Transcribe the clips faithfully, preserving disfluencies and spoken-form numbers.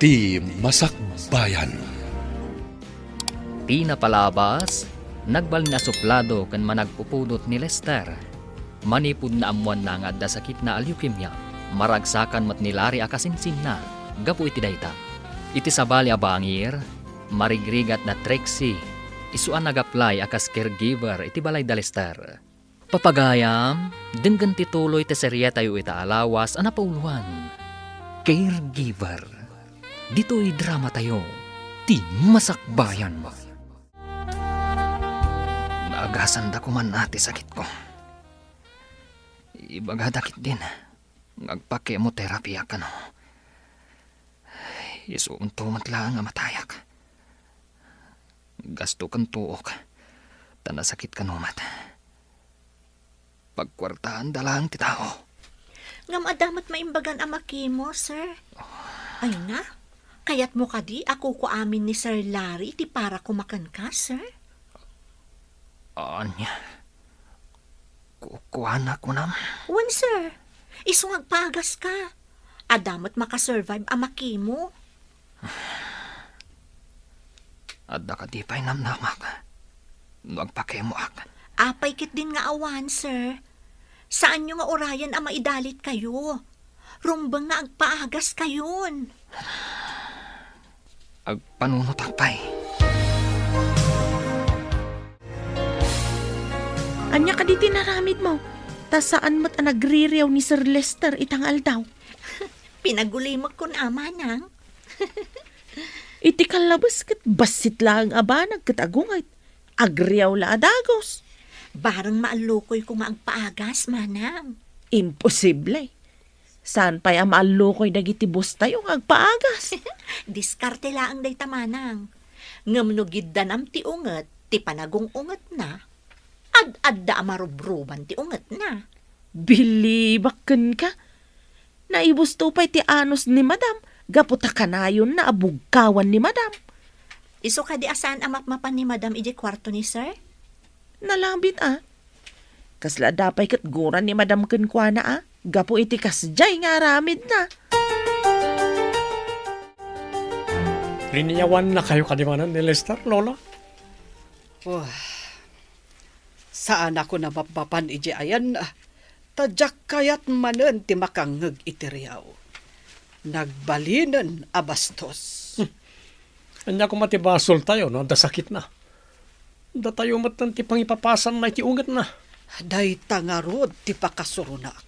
Ti Masakbayan. Ti napalabas, nagbalin a suplado ken managpupudot ni Lester. Manipud naammoanna nga adda sakitna a leukemia, maragsakan met ni Larry a kasinsinna gapu iti dayta. Iti sabali a bangir, marigrigat da Trixie, isu a nag-apply a kas caregiver iti balay da Lester. Papagayam, denggen ti tuloy ti serietayo ita a lawas a napauloan, Caregiver. Ditoy dramatayo, Ti Masakbayan. Naagasanda koman a ti sakitko. Ibagada ketdin nga agpa-chemotherapy a kano. Isuonto met laeng a matayak. Gasto ken tuok, ta nasakit kano met. Pagkuartaanda laeng ti tao. Ngem adda met maimbagan a makimo, sir. Ay na, kayatmo kadi a kukuamin ni Sir Larry iti para koma kenka, sir? Ania? Kukuana, kunam? Wen, sir. Isu nga agpaagaska. Adda met makasurvive a makimo. Adda kadi pay namnamak no agpakemoak? Apay ketdin nga awan, sir. Saanyo nga urayen a maidalitkayo. Rumbeng nga agpaagaskayon. Agpanunotak pay. Ania kadi ti inaramidmo? Ta saan met a nagririaw ni Sir Lester ita nga aldaw. Pinagulimekkon a, manang. Iti kallabes ket bassit laeng a banag ket agunget. Agriaw la a dagus. Bareng maallukoyko nga agpaagas, manang. Imposible. Saan pay a maallukoy dagiti boss tayo nga agpaagas? Diskarte laeng dayta, manang. Ngem no giddanam ti unget ti panagung-ungetna, ad-adda a marubruban ti ungetna. Bilibak kenka. Naibusto pay ti anus ni Madam gapu ta kanayonna a bugkawan ni Madam. Isu kadi a saan a mapmapan ni Madam idiay kuarto ni Sir? Nalabit a. Kasla adda pay ket gura ni Madam kenkuana a, gapu iti kasdiay nga aramidna. Riniawannakayo kadi manen ni Lester, Lola? Oh, saanakon a mapmapan idiay ayanna, ta diak kayat manen ti makangngeg iti riaw. Nagbalinen a bastos. Hmm. Ania koma ti basoltayo no adda sakitna? Datayo metten ti pangipapasanna iti ungetna. Dayta ngarud ti pakasuronak.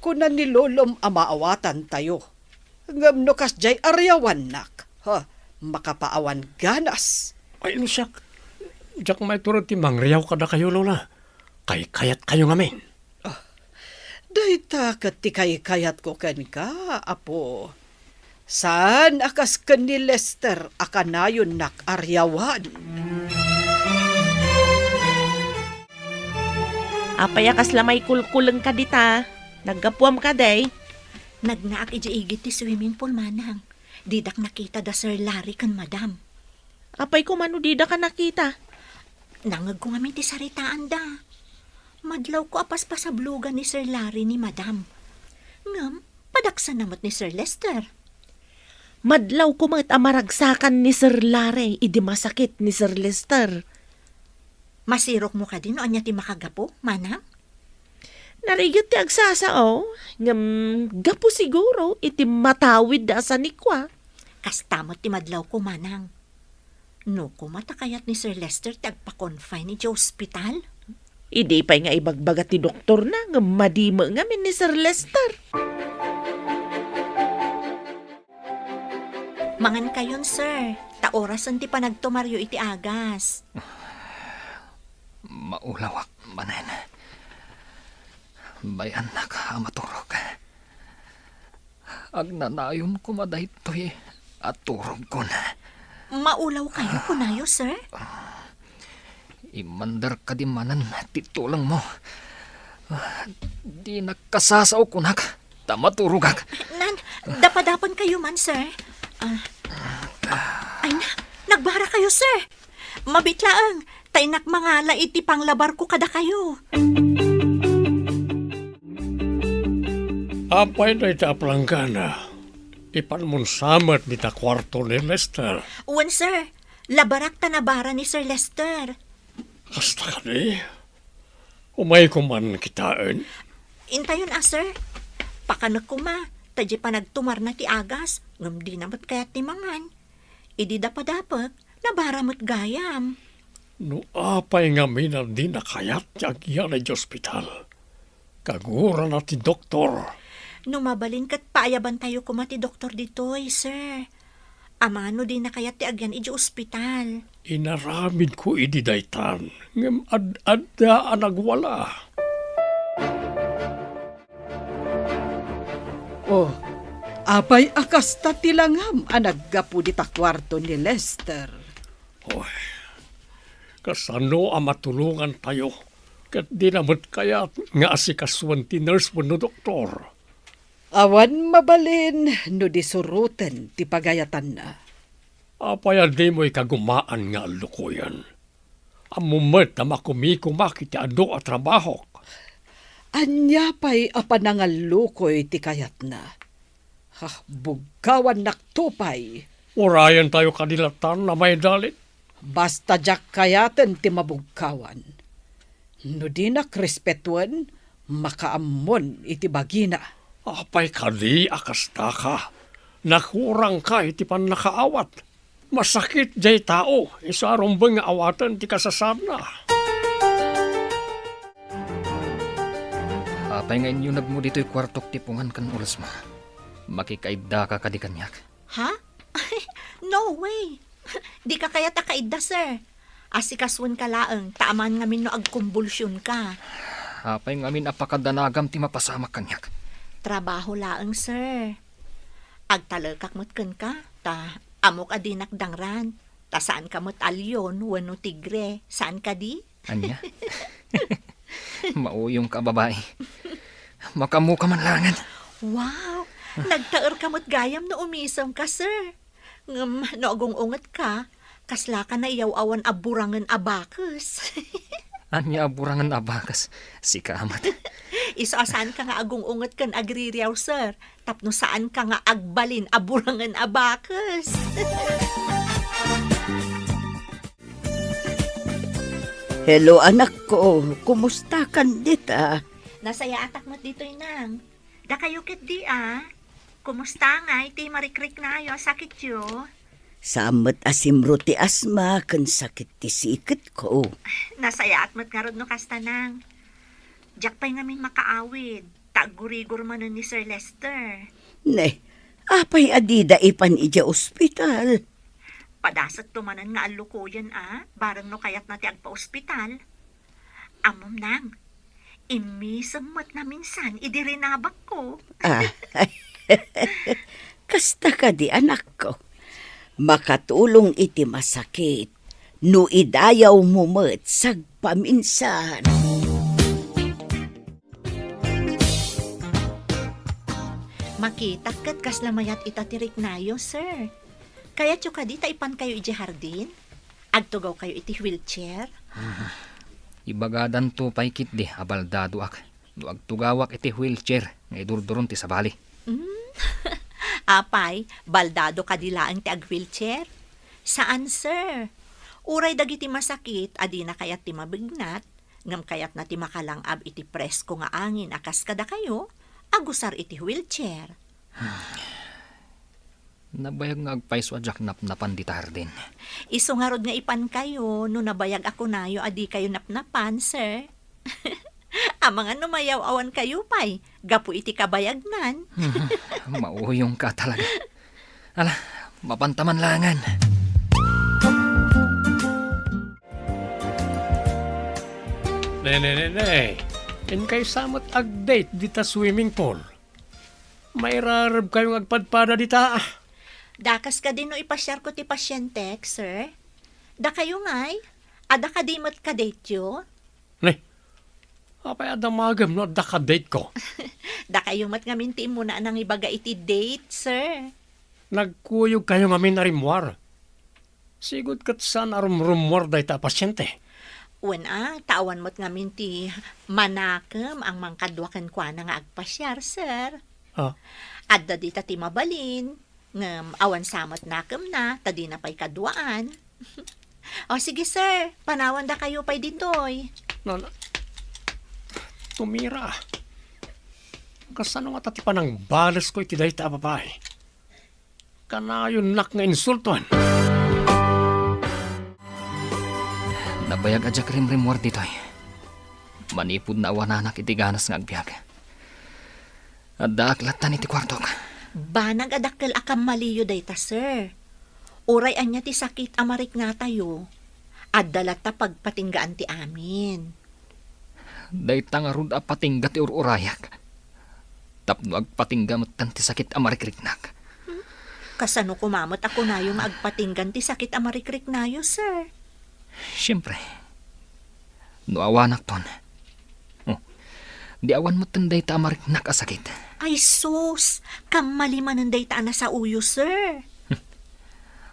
Kuna ni Lolom a maawatantayo. Ngem no kasdiay a riawannak, ha, makapaawan ganas. Ay, no siak, diak maiturod ti mangriaw kadakayo, Lola. Kaykayatkayo ngamin. Ah, dayta ket ti kaykayatko kenka, Apo. Saan a kas ken ni Lester a kanayonnak a riawan. Apay a kasla maikulkuleng ka dita? Naggapuam kadi? Nagnaak idiay igid ti swimming pool, manang. Didak nakita da Sir Larry ken Madam. Apay koma no didaka nakita? Nangngegko ngamin ti saritaanda. Madlawko a paspasablogan ni Sir Larry ni Madam. Ngem, padaksanna met ni Sir Lester. Madlawko met a maragsakan ni Sir Larry idi masakit ni Sir Lester. Masirokmo kadi no ania ti makagapu, manang? Narigat ti agsasao, ngem gapu siguro iti matawid a sanikua. Kasta met ti madlawko, manang. No koma ta kayat ni Sir Lester ti agpa-confine iti ospital? Idi pay nga ibagbaga ti doktorna ngem madi met ngamin ni Sir Lester. Mangankayon, sir, ta orasen ti panagtumaryo iti agas. Maulawak manen. Bay-annak a maturog. Agnanayon koma daytoy a turogkon. Maulawkayo, kunayo, sir? Immander kadi manen ti tulengmo. Dinak kasasao kunak ta maturogak. Nan, dapadapankayo man, sir. Ah. Ay na, nagbarakayo, sir. Mabit laeng, ta innak mangala iti panglabarko kadakayo. Apay dayta a planggana? Ipanmon sa met dita kuarto ni Lester. Wen, sir. Labarak ta nabara ni Sir Lester. Kasta kadi? Umayko man kitaen? Intayon a, sir. Pakanek koma, ta di panagtumarna ti agas, ngem dina met kayat ti mangan. Idi dapadapek, nabara met gayam. No apay ngamin a dina kayat ti agyan idiay ospital? Kagurana ti doktor. No mabalin ket paayabantayo koma ti doktor ditoy, sir. Amangan no dina kayat ti agyan idiay ospital. Inaramidko idi daytan, ngem ad-adda a nagwala. Oh, apay a kasta ti langam a naggapu dita kuarto ni Lester? Oy, kasano a matulongantayo ket dina met kayat nga asikasuen ti nurse wenno doktor? Awan mabalin no di suroten ti pagayatanna. Apay a dimo ikagumaan nga allukoyen? Ammom met a makumikumak iti adu a trabahok. Ania pay a panangallukoy ti kayatna? Ha, bugkawannakto pay. Urayentayo kadi latan a maidalit? Basta diak kayaten ti mabugkawan. No dinak respetuen, makaammon iti bagina. Apay kadi a kastaka? Nakurangka iti pannakaawat. Masakit jay tao, isu a rumbeng nga awaten ti kasasaadna. Apay nga inyunegmo ditoy kuartok ti pungan ken ulesmo? Makikaiddaka kadi kaniak? Ha? No way! Dika kayat a kaidda, sir. Asikasuenka laeng, ta amangan ngamin no agkumbulsionka. Apay ngamin a pakadanagam ti mapasamak kaniak? Trabaho laeng, sir. Agtalekak met kenka, ta ammok a dinak dangran, ta saanka met a leon wenno tigre, saan kadi? Ania? Mauyongka a babai. Makaammoka man laengen. Wow! Nagtaerka met gayam no umisemka, sir. Ngem no agung-ungetka, kaslaka naiyaw-awan a burangen a bakes. Ania a burangen a bakes? Sika met. Isu a saanka nga agung-unget ken agririaw, sir, tapno saanka nga agbalin a burangen a bakes. Hello, anakko. Kumustakan dita? Nasayaatak met ditoy, nang. Dakayo ketdi a? Kumusta ngay ti marikriknayo a sakityo? Saan met a simro ti asma ken sakit ti siketko. Nasayaat met ngarud no kasta, nang. Diak pay ngamin makaawid, ta aggurigor manen ni Sir Lester. Ne, apay a dida ipan idiay ospital? Padasekto manen nga allukoyen a, bareng no kayatna ti agpaospital. Ammom, nang, immisem met naminsan idi rinabakko. Ah, kasta kadi, anakko. Makatulong iti masakit no idayawmo met sagpaminsan. Makitak ket kasla mayat ita ti riknayo, sir. Kayatyo kadi ta ipankayo idiay hardin? Agtugawkayo iti wheelchair? Ibagadanto pay ketdi a baldadoak no agtugawak iti wheelchair nga idurduron ti sabali. Mm. Apay, baldado kadi laeng ti ag-wheelchair? Saan, sir. Uray dagiti masakit a dina kayat ti mabignat, ngem kayatna ti makalang-ab iti presko nga angin a kas kadakayo, agusar iti wheelchair. Nabayag nga agpayso a diak napnapan dita hardin. Isu ngarud nga ipankayo no nabayag a kunayo a dikayo napnapan, sir. Amangan no mayaw-awankayo pay gapu iti kabayagnan. Mauyongka talaga. Ala, mapanta man laengen. Ne, ne, ne, ne. Inkay sa met ag-date dita swimming pool. Mairarebkayo nga agpadpada dita. Dakes kadi no ipasiarko ti pasientek, sir? Dakayo ngay? Adda kadi met ka-dateyo? Ne, apay a damagem no adda ka-dateko? Dakayo met ngamin ti immuna a nangibaga iti date, sir. Nagkuyogkayo ngamin a rimmuar. Sigud ket saan a rumrummuar dayta a pasiente. Wen a, ta awan met ngamin ti manakem a mangkadua kenkuana nga agpasiar, sir. Ah. Adda dita ti mabalin, Ngem awan sa met nakemna, ta dina pay kaduaan. O, sige, sir. Panawandakayo pay ditoy. Na, na, tumira. Kasano ngata ti panangbaleskon iti dayta a babai? Kanayonnak nga insultoen. Nabayag a diak rimrimmuar ditoy. Manipud naawananak iti ganas nga agbiag, addaak lattan iti kuartok. Banag a dakkel a kammaliyo dayta, sir. Uray ania ti sakit a mariknatayo, adda latta pagpatinggaan ti amin. Dayta ngarud a patingga ti ur-urayak. Tapno agpatingga metten ti sakit a marikriknak. Kasano koma met a kunayo nga agpatinggan ti sakit a marikriknayo, sir? Siempre, no awanakton, oh, di awan metten dayta a mariknak a sakit. Ay sus, kammali manen dayta a nasaoyo, sir.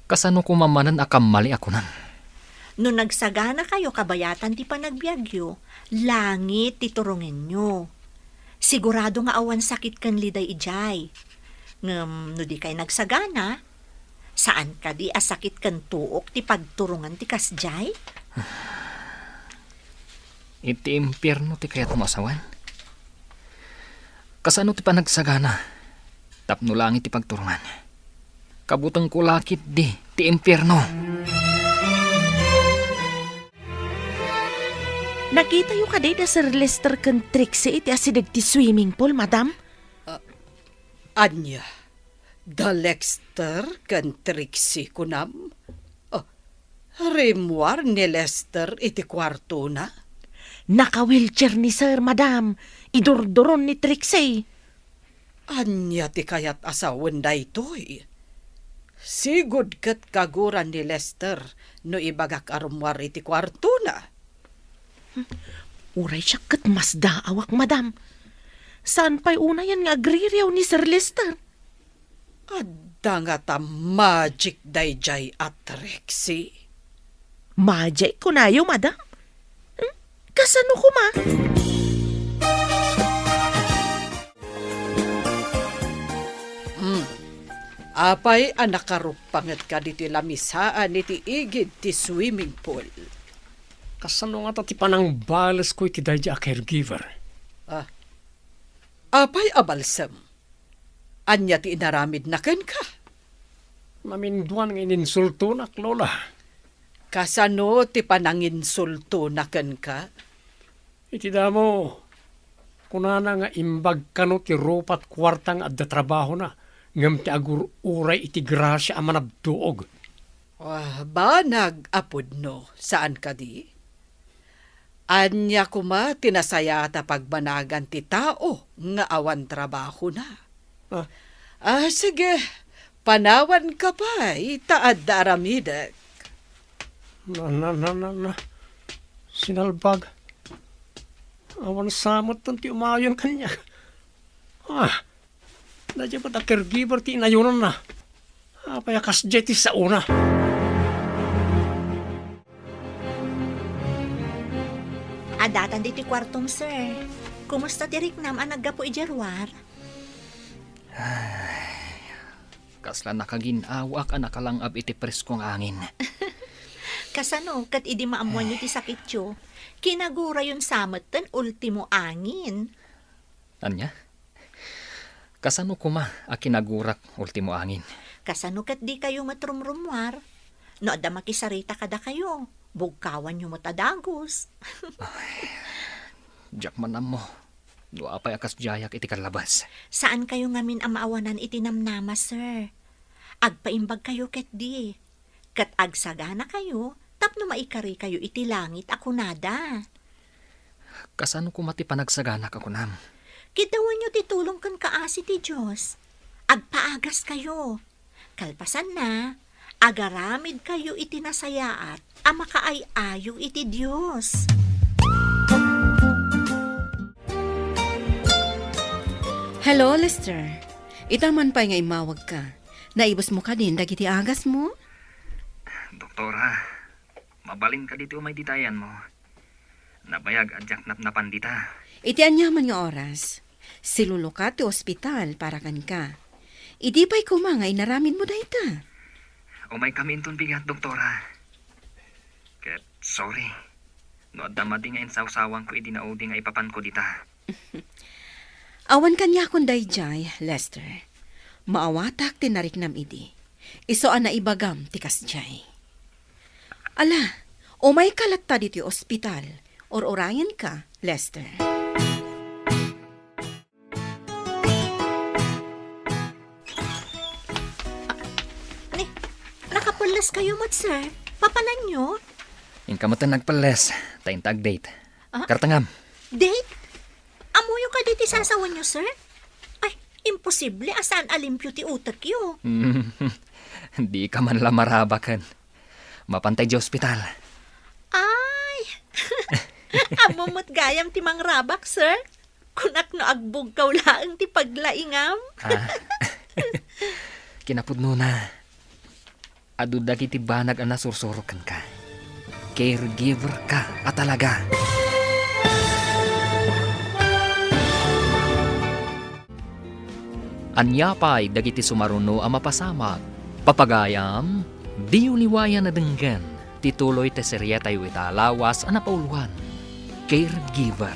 Kasano koma manen a kammali a kunam? No nagsaganakayo kabayatan ti panagbiagyo, langit ti turongenyo. Sigurado nga awan sakit ken liday idiay. Ngem no dikay nagsagana, saan kadi a sakit ken tuok ti pagturongan ti kasdiay? Iti impierno ti kayatmo a sawen? Kasano ti panagsagana tapno langit ti pagturongan? Kabutengko la ketdi ti impierno. Nakitayo kadi da Sir Lester ken Trixie iti asideg ti swimming pool, madam? Ah, ania? Da Lester ken Trixie, kunam? Ah, rimmuar ni Lester iti kuartona? Naka-wheelchair ni Sir, madam. Idurduron ni Trixie. Ania ti kayat a sawen daytoy? Sigud ket kaguran ni Lester no ibagak a rummuar iti kuartona. Uray siak ket masdaawak, madam. Saan pay unayen nga agririaw ni Sir Lester? Adda ngata magic daydiay a Trixie? Magic kunayo, madam? Hmm? Kasano koma? Hmm. Apay a nakaruppangetka ditoy lamisaan iti igid ti swimming pool? Kasano ngata ti panangbalesko iti daydiay a caregiver? Ah. Apay a balsem? Ania ti inaramidna kenka? Naminduan nga ininsultonak, Lola. Kasano ti pananginsultona kenka? Iti damo, kunana nga imbag kano ti rupa't kuarta nga adda trabahona, ngem ti agur-uray iti grasia a manabtuog. Ah, banag a pudno, saan kadi? Ania koma ti nasayaat a pagbanagan ti tao nga awan trabahona? Ah. Ah, sige, panawanka pay ta adda aramidek. Na, na, na, na, na. Sinalbag. Awan sa met ti umayon kaniak. Ah, daydiay met a caregiver ti inayonanna. Apay a kasdiay ti saona? Addatan ditoy kuartom, sir. Kumusta ti riknam a naggapu idiay ruar? Ay, kasla nakagin-awaak a nakalang-ab iti presko nga angin. Kasano ket idi maammoanyo ti sakityo, kinagurayon sa metten ultimo angin? Ania? Kasano koma a kinagurak ultimo angin? Kasano ket dikayo met rumrummuar? No adda makisarita kadakayo, bugkawanyo met a dagus. Ay, diak man ammo no apay a kasdiayak iti kallabas. Saankayo ngamin a maawanan iti namnama, sir. Agpaimbagkayo ketdi. Ket agsaganakayo tapno maikarikayo iti langit a kunada. Kasano koma ti panagsaganak a kunam? Kiddawanyo ti tulong ken kaasi ti Dios. Agpaagaskayo. Kalpasanna, agaramidkayo iti nasayaat a makaay-ayo iti Dios. Hello, Lester. Ita man pay nga immawagka. Naibusmo kadin dagiti agasmo? Doktora, mabalin kadi ti umay dita ayanmo? Nabayag a diak napnapan dita. Iti aniaman nga oras, silulukat ti ospital para kenka. Idi pay koma nga inaramidmo dayta? Umaykami inton bigat, doktora. Ket sorry no adda madi nga insawsawangko idi naudi nga ipapanko dita. Awan kaniakon daydiay, Lester. Maawatak ti nariknam idi. Isu a naibagam ti kasdiay. Ala, umayka latta ditoy ospital. Ur-urayenka, Lester. Ni, nakapelles kayo met, sir? Papananyo? Inka met nagpelles, ta inta ag-date. Ah? Kartengam. Date? Ammoyo kadi ti sasawenyo, sir? Ay, imposible a saan a limpio ti utekyo. Dika man la marabaken. Mapantay idiay ospital. Ay! Ammom met gayam ti mangrabak, sir. Kunak no agbugkaw laeng ti paglaingam. Ah. Kinapudnona, adu dagiti banag a nasursurok kenka. Caregiver ka a talaga. Ania pay dagiti sumaruno a mapasamak? Papagayam, diyo liwayan a denggen ti tuloy ti serietayo ita a lawas a napauloan, Caregiver.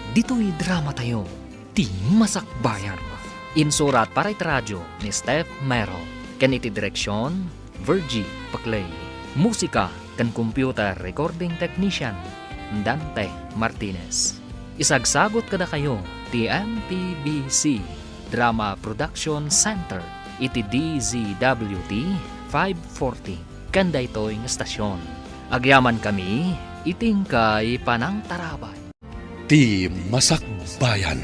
Ditoy dramatayo, Ti Masakbayan. Insurat para iti radio ni Steph Mero, ken iti direksion, Virgie Paclay. Musika ken computer recording technician, Dante Martinez. Isagsagut kadakayo ti M P B C Drama Production Center iti D Z W T five forty ken daytoy nga stasyon. Agyamankami iti inkay panangtarabay. Ti Masakbayan.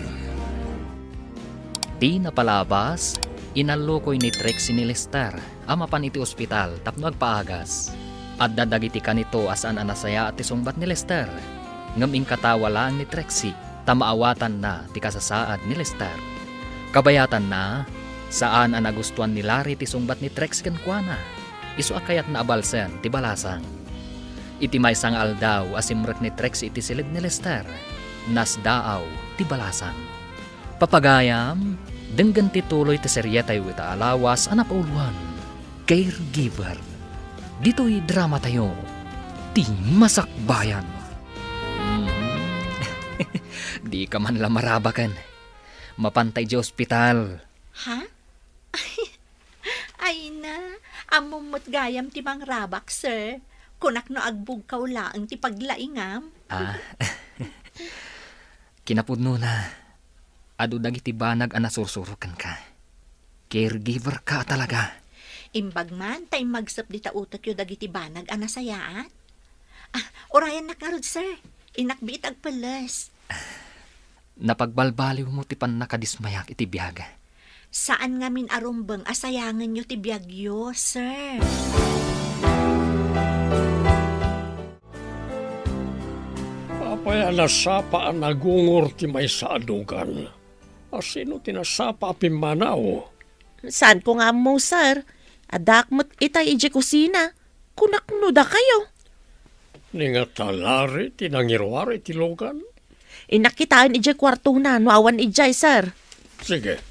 Ti napalabas, inallukoy ni Trixie ni Lester a mapan iti ospital tapno agpaagas. Adda dagiti kanito a saan a nasayaat ti sungbat ni Lester, ngem inkatawa laeng ni Trixie ta maawatanna ti kasasaad ni Lester. Kabayatanna, saan a nagustuan ni Larry ti sungbat ni Trixie kenkuana. Isu a kayatna a balsen ti balasang. Iti maysa nga aldaw a simrek ni Trixie iti siled ni Lester, nasdaaw ti balasang. Papagayam, denggen ti tuloy ti serietayo ita a lawas a napauloan, Caregiver. Ditoy dramatayo, Ti Masakbayan. Mm. Dika man la marabaken. Mapantay idiay ospital. Ha? Ay na, ammom met gayam ti mangrabak, sir. Kunak no agbugkaw laeng ti paglaingam. Ah. Kinapudnona, adu dagiti banag a nasursurok kenka. Caregiver ka a talaga. Imbag man ta immagsep dita utekyo dagiti banag a nasayaat. Ah, urayennak ngarud, sir. Innak biit agpelles. Napagbalbaliwmo ti pannakadismayak iti biag. Saan ngamin a rumbeng a sayangenyo ti biagyo, sir. Apay a nasapa a nagungor ti maysa a lugan? A sino ti nasapa a pimmanaw? Saanko nga ammo, sir. Addaak met itay idiay kusina. Kunak no dakayo. Ni nga ta Larry ti nangiruar iti lugan? Innak kitaen idiay kuartona no awan idiay, sir. Sige.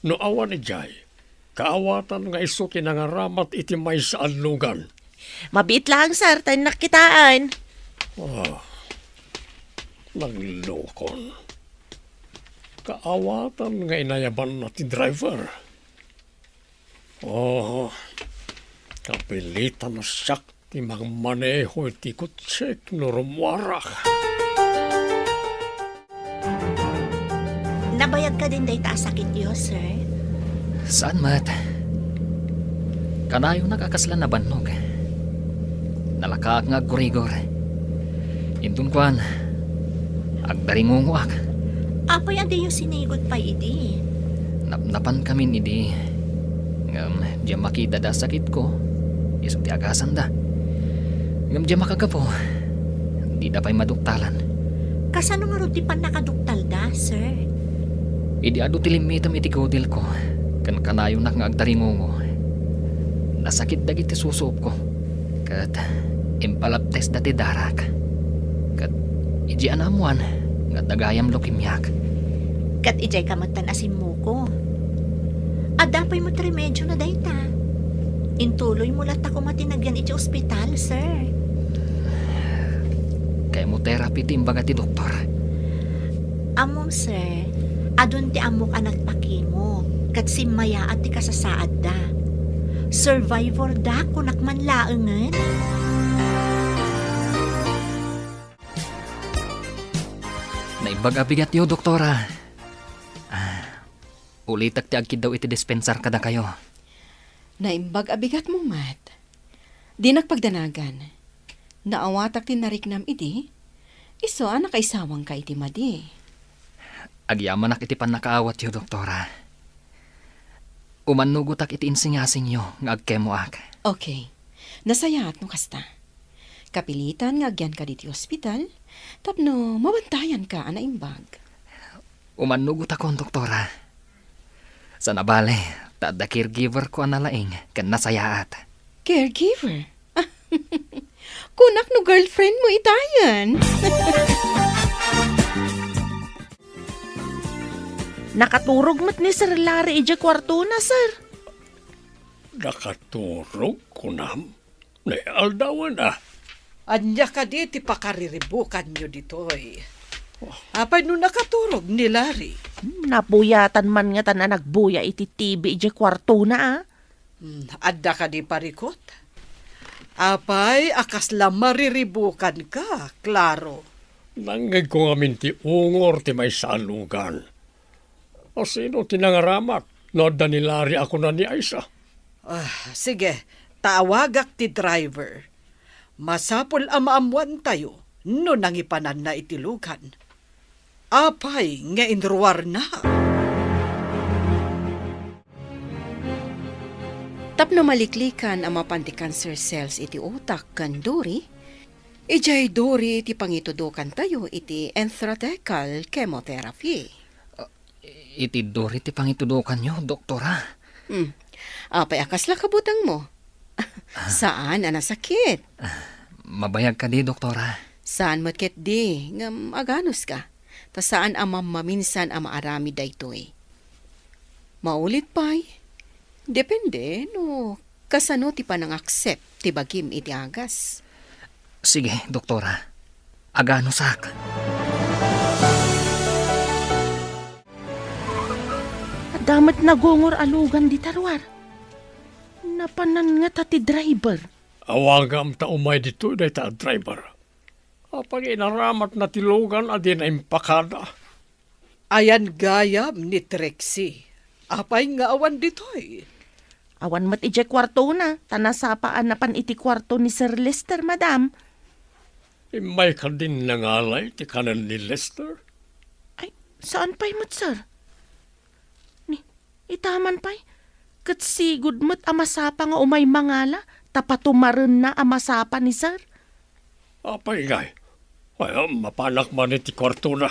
No awan idiay, kaawatan nga isu ti nangaramat iti maysa a lugan. Mabiit laeng, sir, ta innak kitaen. Ah, naglukon. Kaawatan nga inayabanna ti driver. Oh, kapilitan a siak ti mangmaneho iti kotsek no rummuarak. Nabayag kadin dayta a sakityo, sir? Saan met? Kanayonak a kasla nabannog. Nalakaak nga aggurigor. Inton kuan, agdaringungoak. Apay a diyo sinigud pay idi? Napnapankamin idi. Ngem diak makidada a sakitko, isu ti agasanda. Ngem diak makagapu, dida pay maduktalan. Kasano ngarud ti pannakaduktalda, sir? Idi adu ti limmitem iti kudilko, ken kanayonak nga agdaringungo, nasakit dagiti susuopko. Ket impalabtesda ti darak. Ket idiay a naammoan nga adda gayam leukemiak. Ket idiay ka metten a simmuko. Adda pay met remedio na dayta. Intuloy mo latta koma ti nagyan iti ospital, sir. Chemotherapy ti imbaga ti doktor. Ammom, sir, adun ti ammok a nagpakimo, ket simmayaat ti kasasaadda. Survivor da, kunak man laengen. Naimbag a bigatyo, doktora. Ah, ulitek ti agkiddaw iti dispensar kadakayo. Naimbag a bigatmo met. Dinak pagdanagan. Naawatak ti nariknam idi, isu a nakaisawangka iti madi. Agyamanak iti pannakaawatyo, doktora. Umannugotak iti insingasingyo nga agkemoak. Okay. Nasayaat no kasta. Kapilitan nga agyanka ditoy ospital tapno mabantayanka a naimbag. Umannugotakon, doktora. Saan a bale, ta adda caregiver ko a nalaing ken nasayaat. Caregiver? Kunak no girlfriend mo itayen. Nakaturog met ni Sir Larry idiay kuartona, sir. Nakaturog, kunam? Ne, aldawen a. Ania kadi ti pakariribukanyo ditoy? Apay no nakaturog ni Larry? Hmm, nabuyatan man ngatan a nagbuya iti T V idiay kuartona, a. Hmm, adda kadi parikut? Apay a kasla mariribukanka, Claro? Nangngegko ngamin ti ungor ti maysa a lugan. Asino ti nangaramat no adda ni Larry a kuna ni Aisa? Ah, sige, ta awagak ti driver. Masapul a maammoantayo no nangipananna iti lugan. Apay nga inruarna? Tapno maliklikan a mapan ti cancer cells iti utak ken duri, idiay duri ti pangitudokantayo iti intrathecal chemotherapy. Iti duri ti pangitudokanyo, doktora. Hmm. Apay a kasla kabutengmo? Saan a nasakit? Mabayag kadi, doktora? Saan met ketdi, ngem aganuska. Ta saan a mammaminsan a maaramid daytoy. Maulit pay, depende no kasano ti panangaccept ti bagim iti agas. Sige, doktora. Aganusak. Adda met nagungor a lugan dita ruar. Napanan ngata ti driver. Awagam ta umay ditoy dayta a driver. Apay inaramatna ti lugan a dina impakada? Ayan gayam ni Trixie. Apay nga awan ditoy? Awan met idiay kuartona, ta nasapa a napan iti kuarto ni Sir Lester, madam. Immay kadin nangalay ti kanen ni Lester? Ay, saan pay met, sir? Ni, itaman pay, ket sigud met a masapa nga umay mangala, ta patumarenna a masapa ni sir. Apay ngay, ay, mapanak man iti kuartona.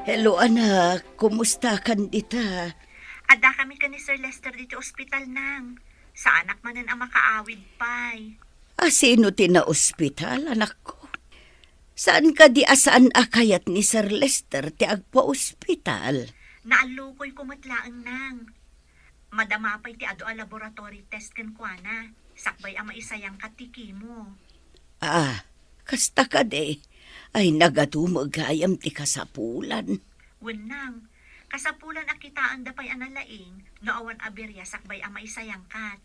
Hello, anak. Kumusta kan dita? Adda kami ken ni Sir Lester diti ospital, nang. Saanak manen a makaawid pay. A, sino ti naospital, anakko? Saan kadi a saan a kayat ni Sir Lester ti agpaospital? Naallukoyko met laeng, nang. Madama pay ti adu a laboratory test kenkuana, sakbay a maisayangka ti chemo. Ah, kasta kadi. Ay, nagadumo gayam ti kasapulan. Wen, nang, kasapulan a kitaenda pay a nalaing no awan a biria sakbay a maisayangkat.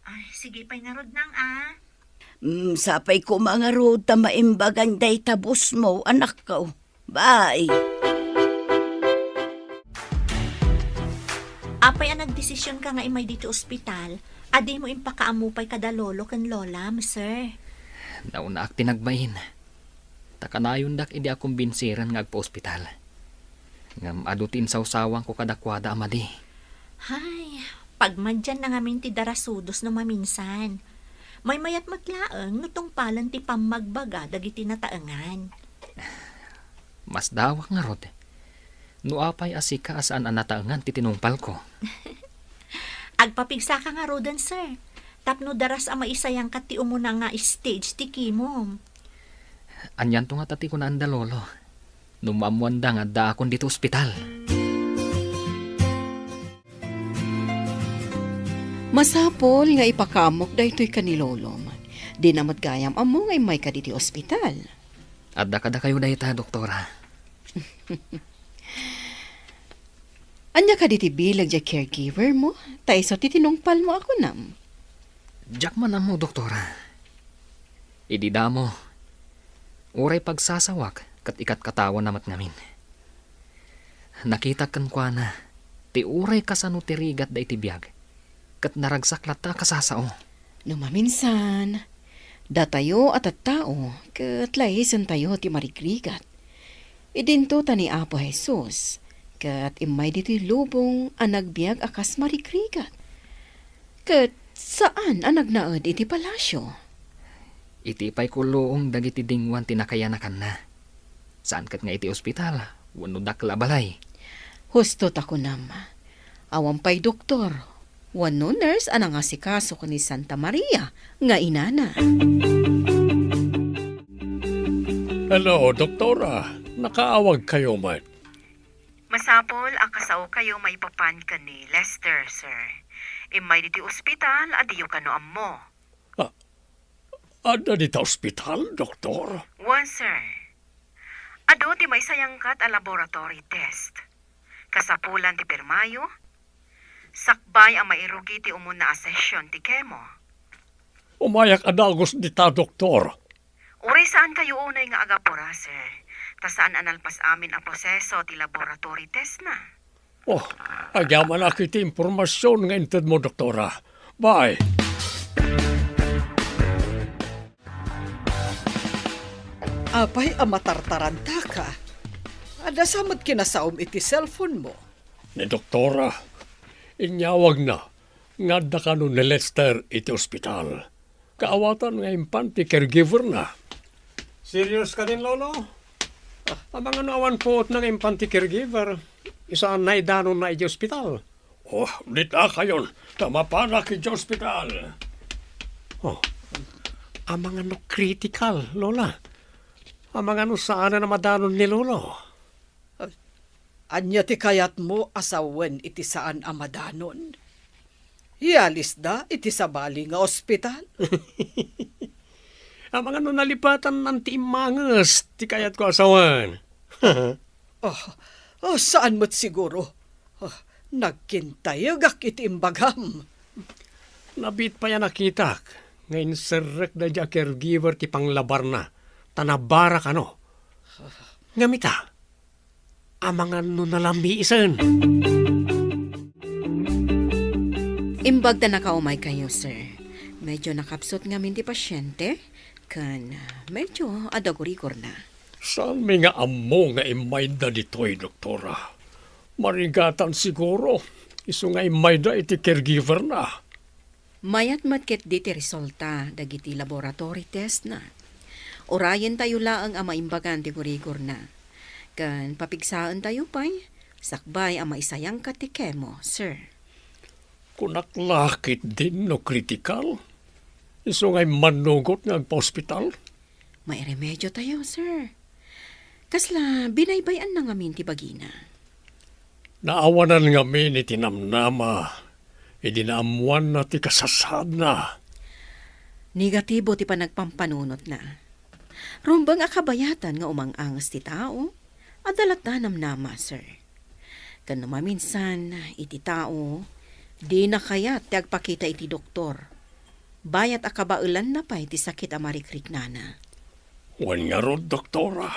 Ay, sige pay ngarud, nang, a. Mm, sapay koma ngarud ta maimbagan dayta busmo, anakko. Bye. Apay a nagdesisionka nga immay ditoy ospital, a dimo impakaammo pay kada lolo ken lolam, sir? Naunaak ti nagbain. Ta kanayondak idi a kumbinsiren nga agpaospital. Ngem adu ti insawsawangko kadakuada a madi. Hay, pagmadianna ngamin ti darasudos no maminsan. Maymayat met laeng no tungpalen ti pammagbaga dagiti nataengan. Masdawak ngarud, no apay a sika a saan a nataengan ti tinungpalko. Agpapigsaka ngaruden, sir, tapno daras a maisayangkat ti umuna nga stage ti chemo. Anianto ngata ti kunaanda, Lolo? no maammoanda nga addaakon ditoy ospital. Masapul nga ipakaammok daytoy ken ni Lolom. Dina met gayam ammo nga immayka ditoy ospital. Adda kadakayo dayta, doktora. Ania kadi ti bileg diay caregiver mo? Ta isu ti tinungpal mo a kunam. Diak man ammo, doktora. Idi damo, uray pagsasawak ket ikatkatawana met ngamin. Nakitak kenkuana ti uray kasano ti rigatda iti biag, ket naragsak latta a kasasao. No maminsan, datayo a tattao ket laisentayo ti marigrigat. Idinto ta ni Apo Jesus, ket immay ditoy lubong a nagbiag a kas marigrigat. Ket saan a nagnaed iti palasio. Iti pay kulluong dagiti dinguan ti nakayanakanna. Saan ket nga iti ospital wenno dakkel a balay. Husto ta kunam, awan pay doktor wenno nurse a nangasikaso ken ni Santa Maria nga inana. Hello, doktora. Nakaawagkayo met. Masapul a kasaokayo maipapan ken ni Lester, sir. Immay ditoy ospital a diyo kano ammo. Ah, adda dita ospital, doktor? Wen, sir. Adu ti maisayangkat a laboratory test. Kasapulan ti pirmayo, sakbay a mairugi ti umuna a session ti chemo. Umayak a dagus dita, doktor. Uray saankayo unay nga agapura, sir. Ta saan a nalpas amin a proseso ti laboratory test na. Oh, agyamanak iti impormasion nga intedmo, doktora. Bye. Apay a matartarantaka? Adda sa met kinasaom iti cellphone mo? Ni doktora, inyawagna nga adda kano ni Lester iti ospital. Kaawatan nga impan ti caregiver na. Serious kadin, Lolo? Ah, amangano awan puot na nga impan ti caregiver? Isu a naidanonna iti ospital. Oh, dita kayon, ta mapanak iti ospital. Oh, amangano critical, Lola? Amangano saan a madanon ni Lolo? Ania ti kayatmo a sawen iti saan a madanon? Ialisda iti sabali nga ospital? Amangano nalipatannan ti immanges ti kayatko a sawen? Oh, oh, saan met siguro? Oh, nagkintayegak iti imbagam. Nabiit pay a nakitak nga inserrek daydi a caregiver ti panglabarna, ta nabara kano. Ngem ita, amangan no nalamiisen. Imbag ta nakaumaykayo, sir. Medyo nakapsut ngamin ti pasyente, ken, ah, medyo adagurigor na. Saanmi nga ammo nga immayda ditoy, doktora. Marigatan siguro, isu nga immayda iti caregiver na. Mayat met ketdi ti resulta dagiti laboratory test na. Urayentayo laeng a maimbagan ti gurigor na. Ken papigsaentayo pay, sakbay a maisayangka ti chemo, sir. Kunak la ketdin no kritikal? Isu nga immannugot nga agpaospital? Mairemediotayo, sir. Kasla binaybay-anna ngamin ti bagina. Naawanan ngamin iti namnama, idi naammoanna ti kasasaadna. Negatibo ti panagpampanunotna. Rumbeng a kabayatan nga umang-anges ti tao, adda latta namnama, sir. Ken no maminsan, iti tao, dina kayat ti agpakita iti doktor. Bayat a kabaelanna pay ti sakit a marikriknana. Wen ngarud, doktora.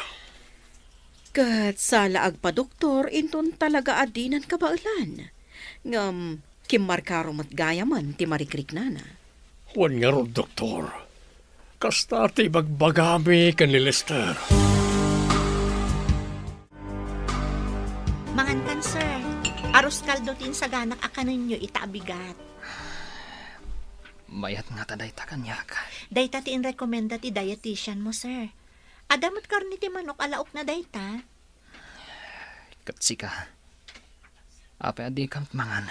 Ket sala agpadoktor inton talaga a dinan kabaelan. Ngem kimmarkaro met gayamen ti marikriknana. Wen ngarud, doktor. Kasta ti ibagbagami ken ni Lester. Mangankan, sir. Arroz caldo ti insaganak a kanenyo ita a bigat. Mayat ngata dayta kaniak. Dayta ti inrekomenda ti dietitian mo, sir. Adda met karne ti manok a laokna dayta. Ket sika, apay a dikam mangan?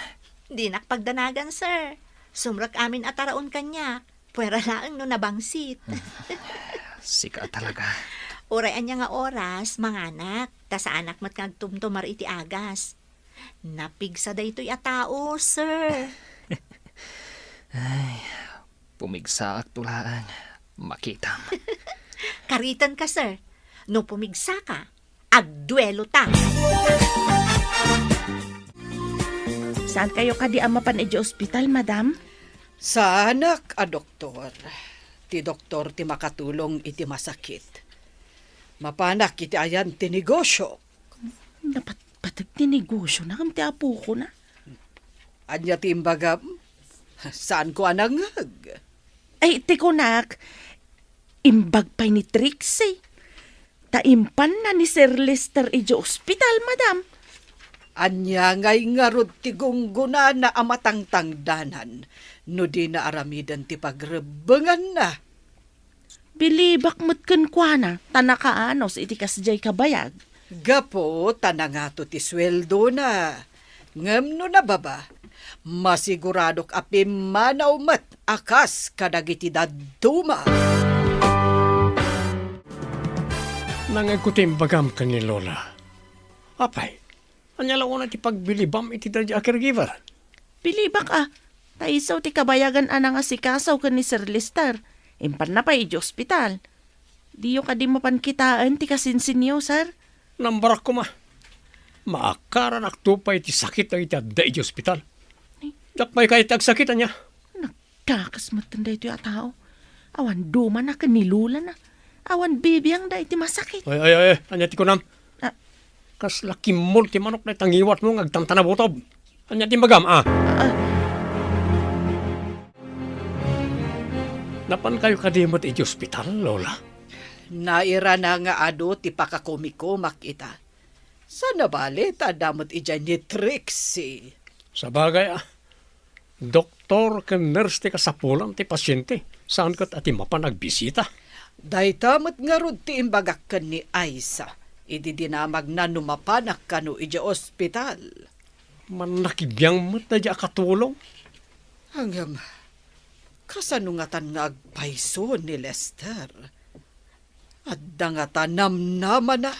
Dinak pagdanagan, sir. Sumrek amin a taraon kaniak. Puera laeng no nabangsit. Sika talaga. Uray ania nga oras, manganak. Ta saanak met nga agtumtumar iti agas. Napigsa daytoy a tao, sir. Ay, pumigsaak to laeng. Makitam. Karitenka, sir. No pumigsaka, agduelota. Saan kayo kadi a mapan iti ospital, madam? Saanak a doktor. Ti doktor ti makatulong iti masakit. Mapanak iti ayan ti negosyo. Napatpateg ti negosyo na ngem ti apokona. Ania ti imbagam? Saanko a nangngeg. Ay, ti kunak, imbag pay ni Trixie. Ta impanna ni Sir Lester idiay ospital, madam. Ania ngay ngarud ti gunggonana a matangtangdanan no dina aramiden ti pagrebbenganna? Bilibak met kenkuana, ta nakaanus iti kasdiay kabayag. Gapu ta nangato ti sueldona. Ngem no nababa, masiguradok a pimmanaw met a kas kadagiti dadduma. Nangngegko ti imbagam ken ni Lola. Apay, ania la unay ti pagbilibam iti daydi a caregiver? Bilibak a, ta isu ti kabayagan a nangasikaso ken ni Sir Lester. Impanna pay idiay ospital. Diyo kadi mapan kitaen ti kasinsinyo, sir? Nambarak koma. Maakaranakto pay ti sakit dagiti adda idiay ospital. Ay. Diak pay kayat ti agsakit, ania? Nagdakas metten daytoy a tao. Awan dumana ken ni Lolana. Awan bibiangda iti masakit. Ay, ay, ay, ania ti kunam? Ah. Kasla kimmol ti manok dayta ngiwatmo nga agtantanabutob. Ania ti imbagam, a? Ah. Napankayo kadi met idiay ospital, Lola? Nairana nga adu ti pakakumikumak ita. Saan a bale ta adda met idiay ni Trixie. Sabagay, a. Doktor ken nurse ti kasapulan ti pasiente, saan ket a ti mapan agbisita. Dayta met ngarud ti imbagak ken ni Aisa, idi dinamagna no mapanak kano idiay ospital. Mannakibiang met daydi a katulong. Ngem, kasano ngatan nga agpayso ni Lester? Adda ngata namnamana.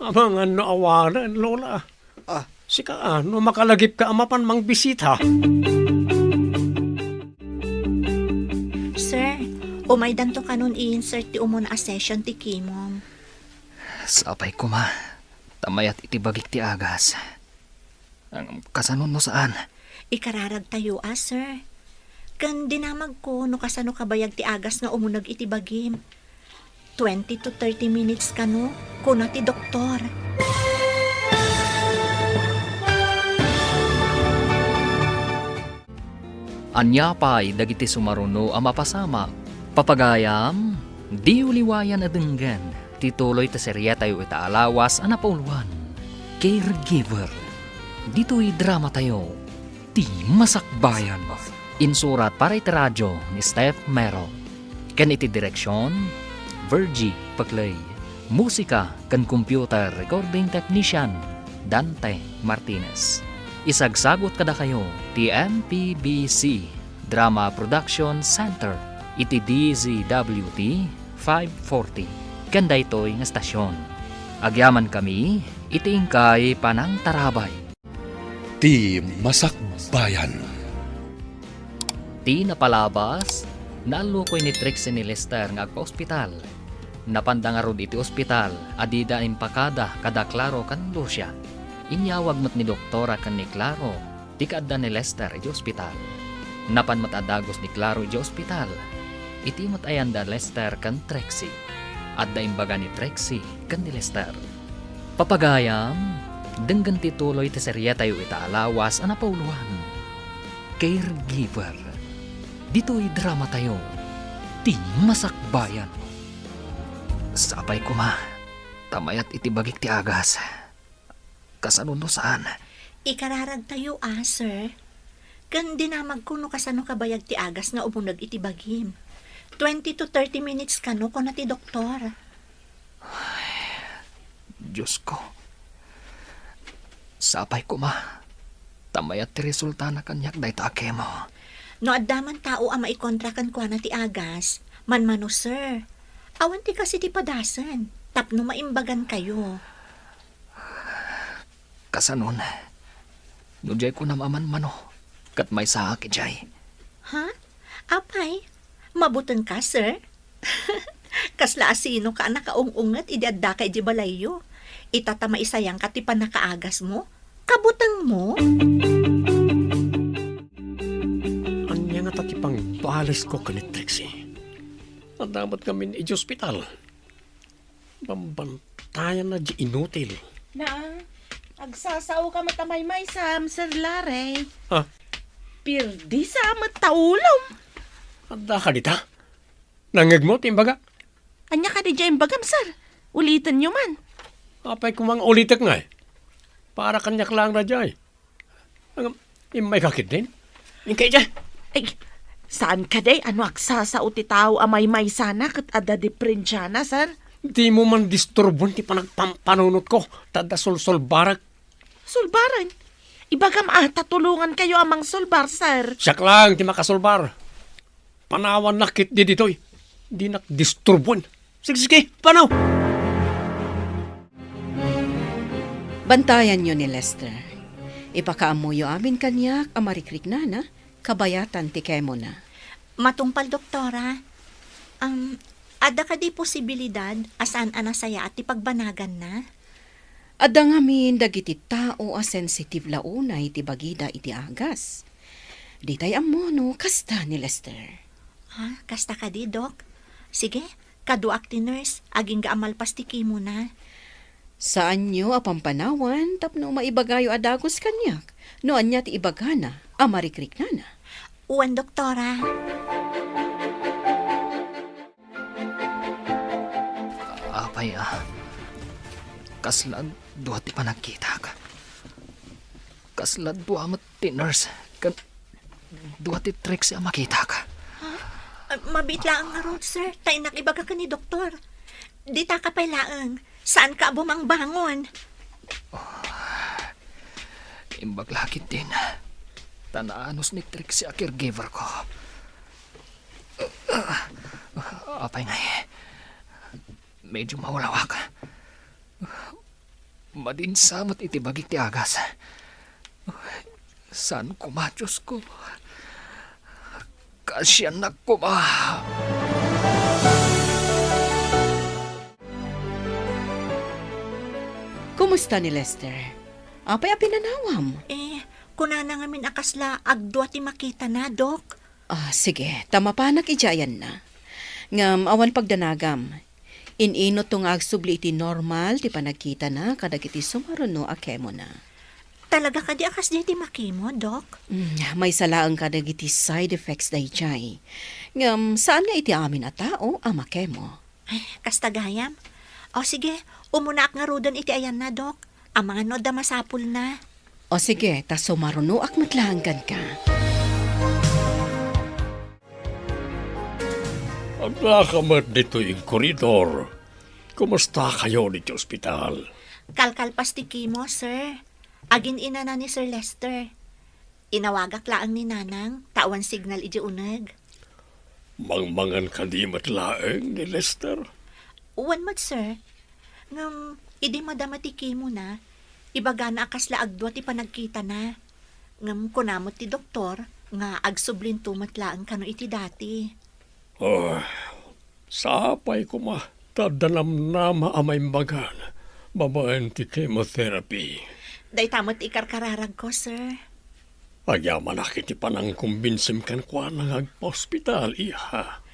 Amangan no awanen, Lola. Ah. Sika, a, no makalagipka a mapan mangbisita. Sir, umaydanto kanon i-insert ti umuna a session ti chemo. Sapay koma, ta mayat iti bagik ti agas. Ngem kasano no saan? Ikararagtayo a, sir. Ken dinamagko no kasano kabayag ti agas nga umuneg iti bagim. Twenty to thirty minutes kano, kuna ti doktor. Ania pay dagiti sumaruno a mapasamak? Papagayam, diyo liwayan a denggen ti tuloy ti serietayo ita a lawas a napauluan, Caregiver. Ditoy dramatayo, Ti Masakbayan. Insurat para iti radio ni Steph Mero. Ken iti direksion, Virgie Paclay. Musika ken computer recording technician, Dante Martinez. Isagsagut kadakayo ti M P B C Drama Production Center iti D Z W T five forty ken daytoy nga estasion. Agyamankami iti inkay panangtarabay. Ti Masakbayan. Ti napalabas, naallukoy ni Trixie ni Lester nga agpaospital. Napanda ngarud iti ospital a dida impakada kada Claro ken Lucia. Inyawag met ni doktora ken ni Claro ti kaadda ni Lester iti ospital. Napan met a dagus ni Claro iti ospital. Iti met ayanda Lester ken Trixie. Adda imbaga ni Trixie ken ni Lester. Papagayam, denggen ti tuloy ti serietayo ita a lawas a napauluan, Caregiver. Ditoy dramatayo, Ti Masakbayan. Sapay koma, ta mayat iti bagik ti agas. Kasano no saan? Ikararagtayo a, sir. Ken dinamagko no kasano kabayag ti agas nga umuneg iti bagim. Twenty to thirty minutes kano, kuna ti doktor. Ay, Diosko. Sapay koma. Ta mayat ti resultana kaniak dayta a chemo. No adda man tao a maikontra kenkuana ti agas, manmano, sir. Awan ti kas iti padasen, tapno maimbagankayo. Kasanon, no diay kunam a manmano, ket maysaak idiay. Ha? Apay, mabutengka, sir? Kasla asinoka a nakaung-unget idi addaka idiay balayyo? Ita ta maisayangka ti pannakaagasmo? Kabutengmo? Ania ngata ti pangbalesko ken ni Trixie? Adda met ngamin idiay ospital. Bambantayanna diay inutil. Naa, agsasaoka met a maymaysam, Sir Larry. Ha? Pirdisa met ta ulom. Adda ka dita? Nangngegmo ti imbagak? Ania kadi diay imbagam, sir? Ulitenyo man. Apay koma nga ulitek ngay? Para kaniak laeng daydiay. Ngem, immayka ketdin? Inka idiay. Ay, saan kadi a no agsasao ti tao a maymaysana ket adda diperensiana, sir? Dimo man disturbon ti panagpampanunotko, ta adda solsolbarek. Solbaren? Ibagam a ta tulongankayo a mangsolbar, sir. Siak laeng ti makasolbar. Panawannak ketdi ditoy. Dinak disturbon. Sige, sige, panaw! Bantayanyo ni Lester. Ipakaammoyo amin kaniak a marikriknana, kabayatan ti kemona. Matungpal, Doktora. Am, adda kadi posibilidad a saan a nasayaat ti pagbanaganna? Adda ngamin dagiti tao a sensitive la unay ti bagida iti agas. Ditay ammo no kasta ni Lester. Ha? Kasta kadi, Dok? Sige, kaduak ti nurse, agingga a malpas ti kemona. Saanyo a pampanawan tapno maibagayo a dagus kaniak no ania ti ibagana a marikriknana. Wen, Doktora. Apay a, kasla dua ti panagkitak. Kasla dua met ti nurse ken dua ti Trixie a makitak. Ha? Ah, mabiit laeng ngarud, sir. Ta innak ibaga ken ni doktor. Ditaka pay laeng. Saanka a bumangbangon. Imbag la ketdin. Ta naanus ni Trixie a caregiver ko. Apay ngay, medyo mawlawak. Madinsa met iti bagik ti agas. Saan koma, Diosko? Kaasiannak koma. Kumusta ni Lester? Apay a pinanawam? Eh, kunana ngamin a kasla agdua ti makitana, Dok. Ah, sige, ta mapanak idiay ayanna. Ngem awan pagdanagam. In-inutto nga agsubli iti normal ti panagkitana kadagiti sumaruno a kemona. Talaga kadi a kasdiay ti makemo, Dok? Mm, maysa laeng kadagiti side effects daydiay. Ngem saan nga iti amin a tao a makemo. Ay, kasta gayam. O sige, umunaak ngaruden iti ayanna, Dok. Amangan no adda masapulna. O sige, ta sumarunoak met laeng kenka. Addaka met ditoy iti koridor. Kumustakayo ditoy ospital? Kalkalpas ti kemo, sir. Agin-inana ni Sir Lester. Inawagak laeng ni Nanang, ta awan signal idiay uneg. Mangmangan kadi met laeng ni Lester? Wen met, sir. Ngem, idi madama ti kemona, ibagana a kasla agdua ti panagkitana. Ngem kuna met ti doktor nga agsublinto met laeng kano iti dati. Oh, sapay koma, ta adda namnama a maimbagan babaen ti chemotherapy. Dayta met ti ikarkararagko, sir. Agyamanak iti panangkumbinsim kenkuana nga agpaospital, iha.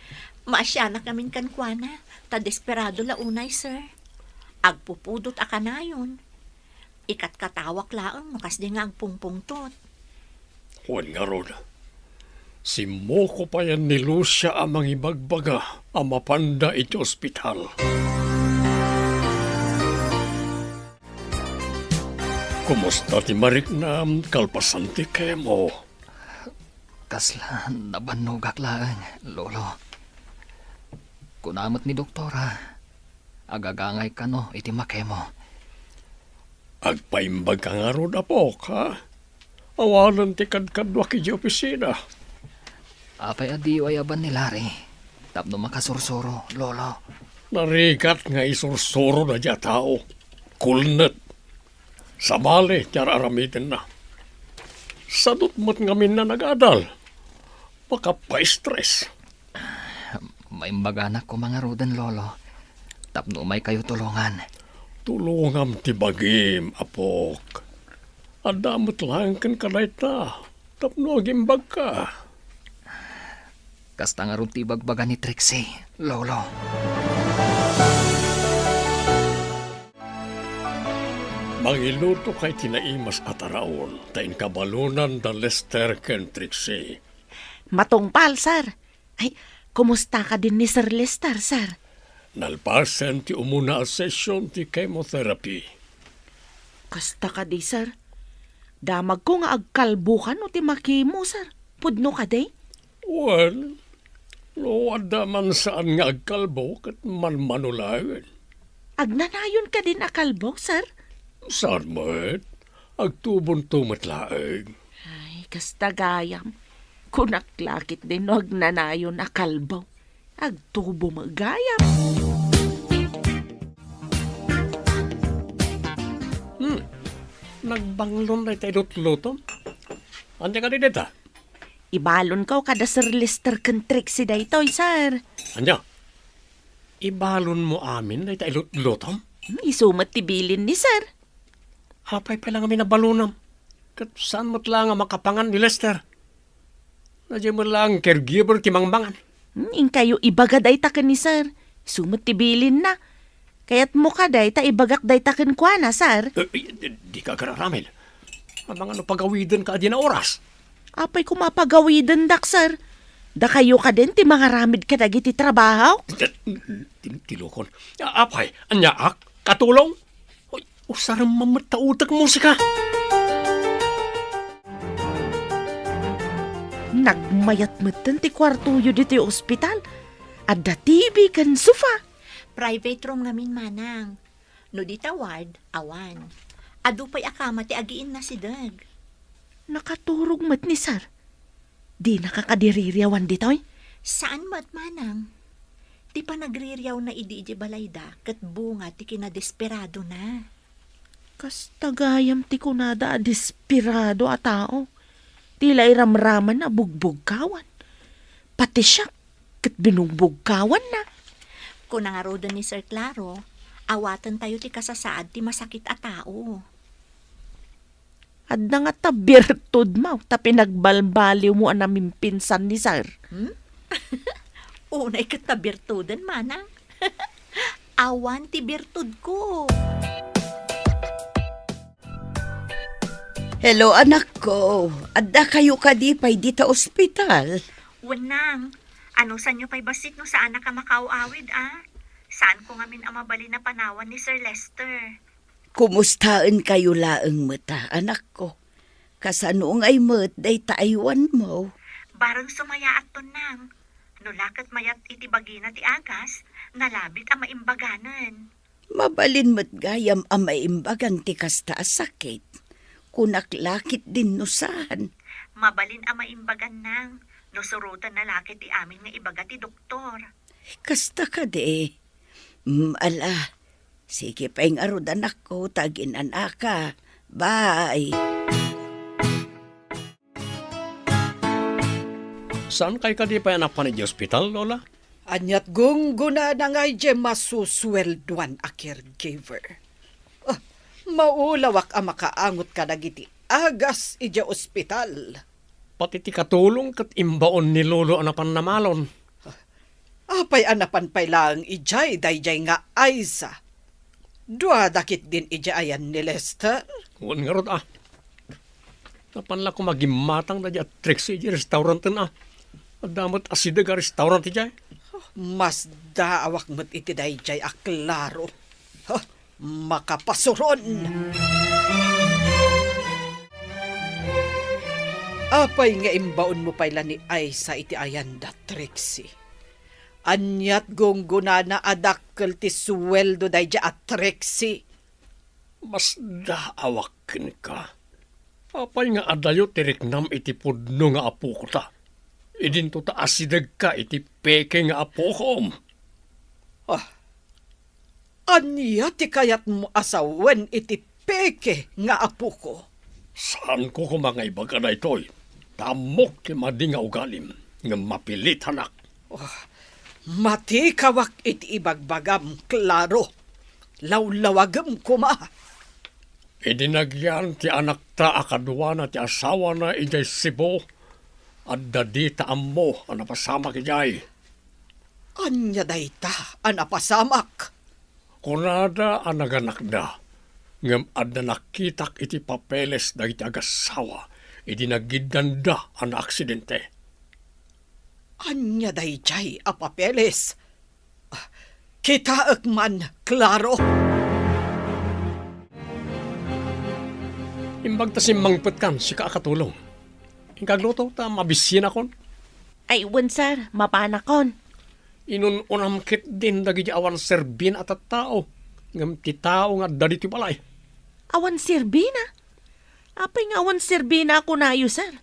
Maasianak ngamin kenkuana, ta desperado la unay, sir. Agpupudot a kanayon. Ikatkatawak laeng no kasdi nga agpungpungtot. Wen ngarud, simmuko payen ni Lucia a mangibagbaga a mapanda iti ospital. Kumusta ti mariknam kalpasan ti kemo? Kasla nabannogak laeng, Lolo. Kuna met ni doktora, agagangay kano iti makemo. Agpaimbagka ngarud, apok, ha? Awanen ti kadkaduak idiay opisina. Apay a diyo ayaban ni Larry tapno makasursuro, Lolo? Narigat nga isursuro daydiay a tao. Kulnet. Sabali ti ar-aramidenna. Sadot met ngamin a nagadal. Makapaistres. Maimbaganak koma ngaruden, Lolo. Tapno umaykayo tulongan. Tulongam ti bagim, apok. Adda met laeng kenka dayta tapno agimbagka. Kasta ngarud ti ibagbaga ni Trixie, Lolo. Mangiluto kay ti naimas a taraon ta inkabalonan da Lester ken Trixie. Matungpal, sir. Ay, kumusta kadin ni Sir Lester, sir? Nalpasen ti umuna a session ti chemotherapy. Kasta kadi, sir? Damagko nga agkalbo kano ti makimo, sir. Pudno kadi? Well, no adda man saan nga agkalbo, ket manmano laeng. Agnanayon kadin a kalbo, sir? Saan met? Agtubonto met laeng. Ay, kasta gayam. Kunak la ketdi no agnanayon a kalbo. Agtubo met gayam. Hmm. Nagbanglon dayta ilutlutom. Ania kadi dayta? Ibalonko kada Sir Lester ken Trixie daytoy, sir. Ania? Ibalonmo amin dayta ilutlutom? Hmm, isu met ti bilin ni sir. Apay pay la ngamin a balonam? Ket saan met la nga makapangan ni Lester? Daydiay met laeng caregiver ti mangmangan. Hmm, inkayo ibaga dayta ken ni sir. Isu met ti bilinna. Kayatmo kadi ta ibagak dayta kenkuana, sir? Eh, eh, di, dika agar-aramid. Amangan no pagawidenka a dina oras. Apay koma a pagawidendak, sir? Dakayo kadin ti mangaramid kadagiti trabahok? Ti-, tilokon. A-, apay, aniaak? Katulong? Uy, usarem met ta utek musika. Nagmayat metten ti kuartoyo ditoy ospital. Adda T V ken sofa. Private room ngamin, manang. No dita ward, awan. Adu pay a kama ti agiinnasideg. Nakaturog met ni sir. Dinaka kadi ririawan ditoy? Saan met, manang. Ti panagririawna idi idiay balayda ket bunga ti kinadesperadona. Kasta gayam ti kunada a desperado a tao. Ti la iramramanna a bugbugkawan. Pati siak ket binungbugkawanna. Kuna ngaruden ni Sir Claro, awatentayo ti kasasaad ti masakit a tao. Adda ngata birtudmo ta pinagbalbaliwmo a namimpinsan ni sir. Hmm? Unay ket ta birtuden, manang. Awan ti birtudko. Hello, anakko. Addakayo kadi pay dita ospital? Wen, nang. Anusanyo pay bassit no saanak a makaaw-awid, a? Saanko ngamin a mabalin a panawan ni Sir Lester. Kumustaenkayo laeng met, anakko? Kasano ngay met dayta aywanmo? Bareng sumayaatton, nang. No la ket mayat iti bagina ti agas, nalabit a maimbaganen. Mabalin met gayam a maimbagan ti kasta a sakit. Kunak la ketdin no saan. Mabalin a maimbagan, nang, no surotenna la ket ti amin nga ibaga ti doktor. Kasta kadi. Mm, ala, sige pay ngarud, anakko, ta aginan-aka. Bye. Saankay kadi pay a napan idiay ospital, Lola? Ania't gunggonana nga idiay masusueldoan a caregiver? Ah, maulawak a makaangot kadagiti agas idiay ospital. Pati ti katulong ket imbaon ni Lolo a napan namalon. Apay a napan pay laeng idiay daydiay nga Aiza? Duada ketdin idiay ayan ni Lester? Wen ngarud, a. Napan la koma gimmatang daydiay a Trixie idiay restauranten, a. Adda met asideg a restaurant idiay. Masdaawak met iti daydiay a Claro. Ha, makapasuron! Apay nga imbaonmo pay la ni Aiza iti ayanda, Trixie? Ania't gunggonana a dakkel ti sueldo daydiay a Trixie? Masdaawak kenka. Apay nga adayo ti riknam iti pudno nga apok ta? Idinto ta asidegka iti peke nga apokom. Ah, ania ti kayatmo a sawen iti peke nga apoko. Saanko koma nga ibaga daytoy. Ta ammok ti madi nga ugalim, ngem mapilitanak. Oh, matikawak iti ibagbagam, Claro. Lawlawagem koma. Idi nagyan ti anakta a kaduana ti asawana idiay Cebu, adda dita ammo a napasamak idiay. Ania dayta a napasamak? Kunada a naganakda, ngem adda nakitak iti papeles dagiti agassawa idi nagiddanda a naaksidente. Ania daydiay a papeles? Ah, kitaek man, Claro. Imbag ta simmangpetkan, sika a katulong. Inkagluto ta mabisienakon. Ay, wen, sir, mapanakon. Inun-unam ketdin dagiti awan serbina a tattao, ngem ti tao nga adda ditoy balay. Awan serbina? Apay nga awan serbina a kunayo, sir?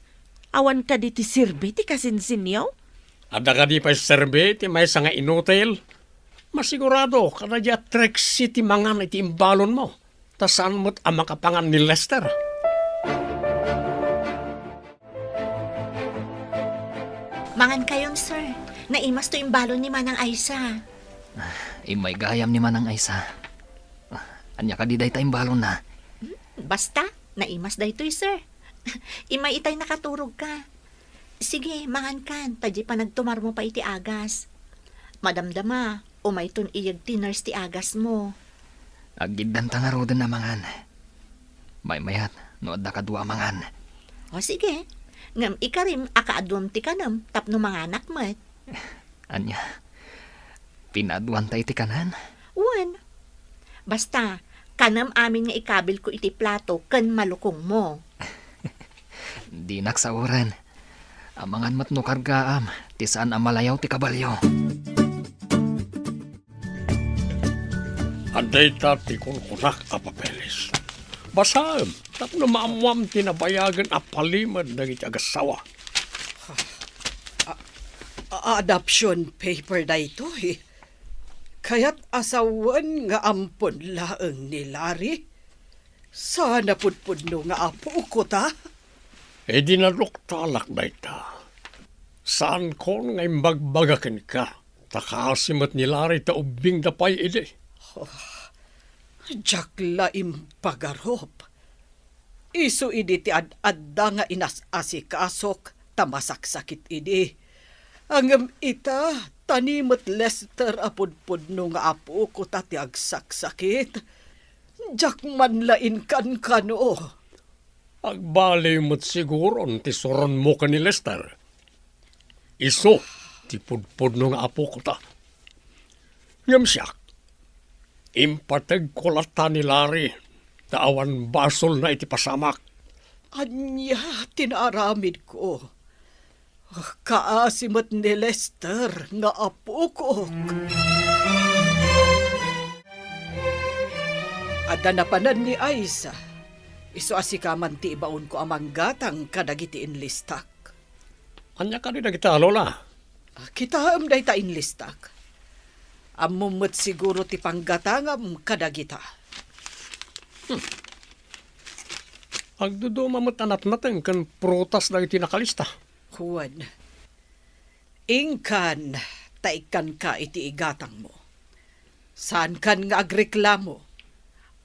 Awan kadi ti serbi ti kasinsinyo? Adda kadi pay serbi ti maysa nga inutil? Masigurado, kadadia Trixie ti mangan iti imbalonmo, ta saan met a makapangan ni Lester. Mangankayon, sir. Naimas to imbalon ni Manang Aisa. Immay gayam ni Manang Aisa. Ania kadi dayta imbalonna? Hmm, basta, naimas daytoy, sir. Immay itay nakaturogka. Sige, mangankan, ta di panagtumarmo pay iti agas. Madamdama, umayton iyeg ti nurse ti agasmo. Aggiddanta ngaruden a mangan. Maymayat no adda kadua a mangan. O sige, ngem ikarim a kaaduam ti kanem tapno manganak met. Ania? Pinaaduanta iti kanan? Wen. Basta, kanem amin nga ikabilko iti plato ken malukongmo. Dinak saoren. Amangan met no kargaam ti saan a malayaw ti kabalio. Adda ita ti kunkunak a papeles. Basaem tapno maammoam ti nabayagen a palimed dagiti agassawa. A-, a-, adoption paper daytoy. Kayat a sawen nga ampon laeng ni Larry? Saan a pudpudno nga apoko ta? Idi naduktalak dayta, saankon nga imbagbaga kenka, ta kaasi met ni Larry ta ubbingda pay idi. Oh, diak la impagarup. Isu idi ti ad-adda nga inas-asikasok ta masaksakit idi. Ngem ita, ta ni met Lester a pudpudno nga apoko ta ti agsaksakit. Diak man la inkankano. Agbaliw met siguron ti suronmo ken ni Lester. Isu ti pudpudno nga apoko ta. Ngem siak, impategko latta ni Larry ta awan basolna iti pasamak. Ania ti naaramidko? Kaasi met ni Lester nga apokok. Adda napanan ni Aisa. Isu a sika man ti ibaonko a manggatang kadagiti inlistak. Ania kadi dagita, Lola? Ah, kitaem dayta inlistak. Ammom met siguro ti panggatangam kadagita. Hmm. Agduduma met a natnateng ken prutas dagiti nakalista. Wen, inkan ta ikkanka iti igatangmo. Saankan nga agreklamo.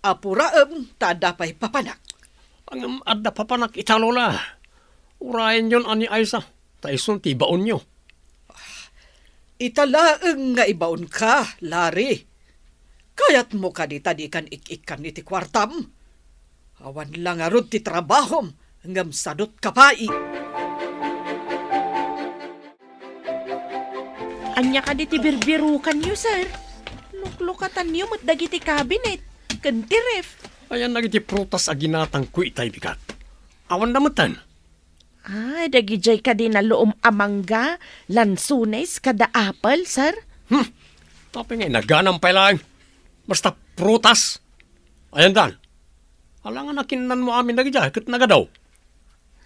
Apuraem ta adda pay papanak. Ngem adda papanak ita, Lola. Urayenyon a ni Aisa, ta isun ti ibaonyo. Ita laeng nga ibaonka, Larry. Kayatmo kadi ta dikan ik-ikkan iti kuartam? Awan la ngarud ti trabahom, ngem sadutka pay. Ania kadi ti birbirukanyo, sir? Luklukatanyo met dagiti cabinet ken ti ref. Ayan dagiti prutas a ginatangko itay bigat. Awan da metten. Ah, dagidiay kadi naluom a mangga, lansones, kada apple, sir? Hmm. Apay nga inaganam pay laeng? Basta prutas. Ayan dan. Alangan nakinnanmo amin dagidiay ket nagadu.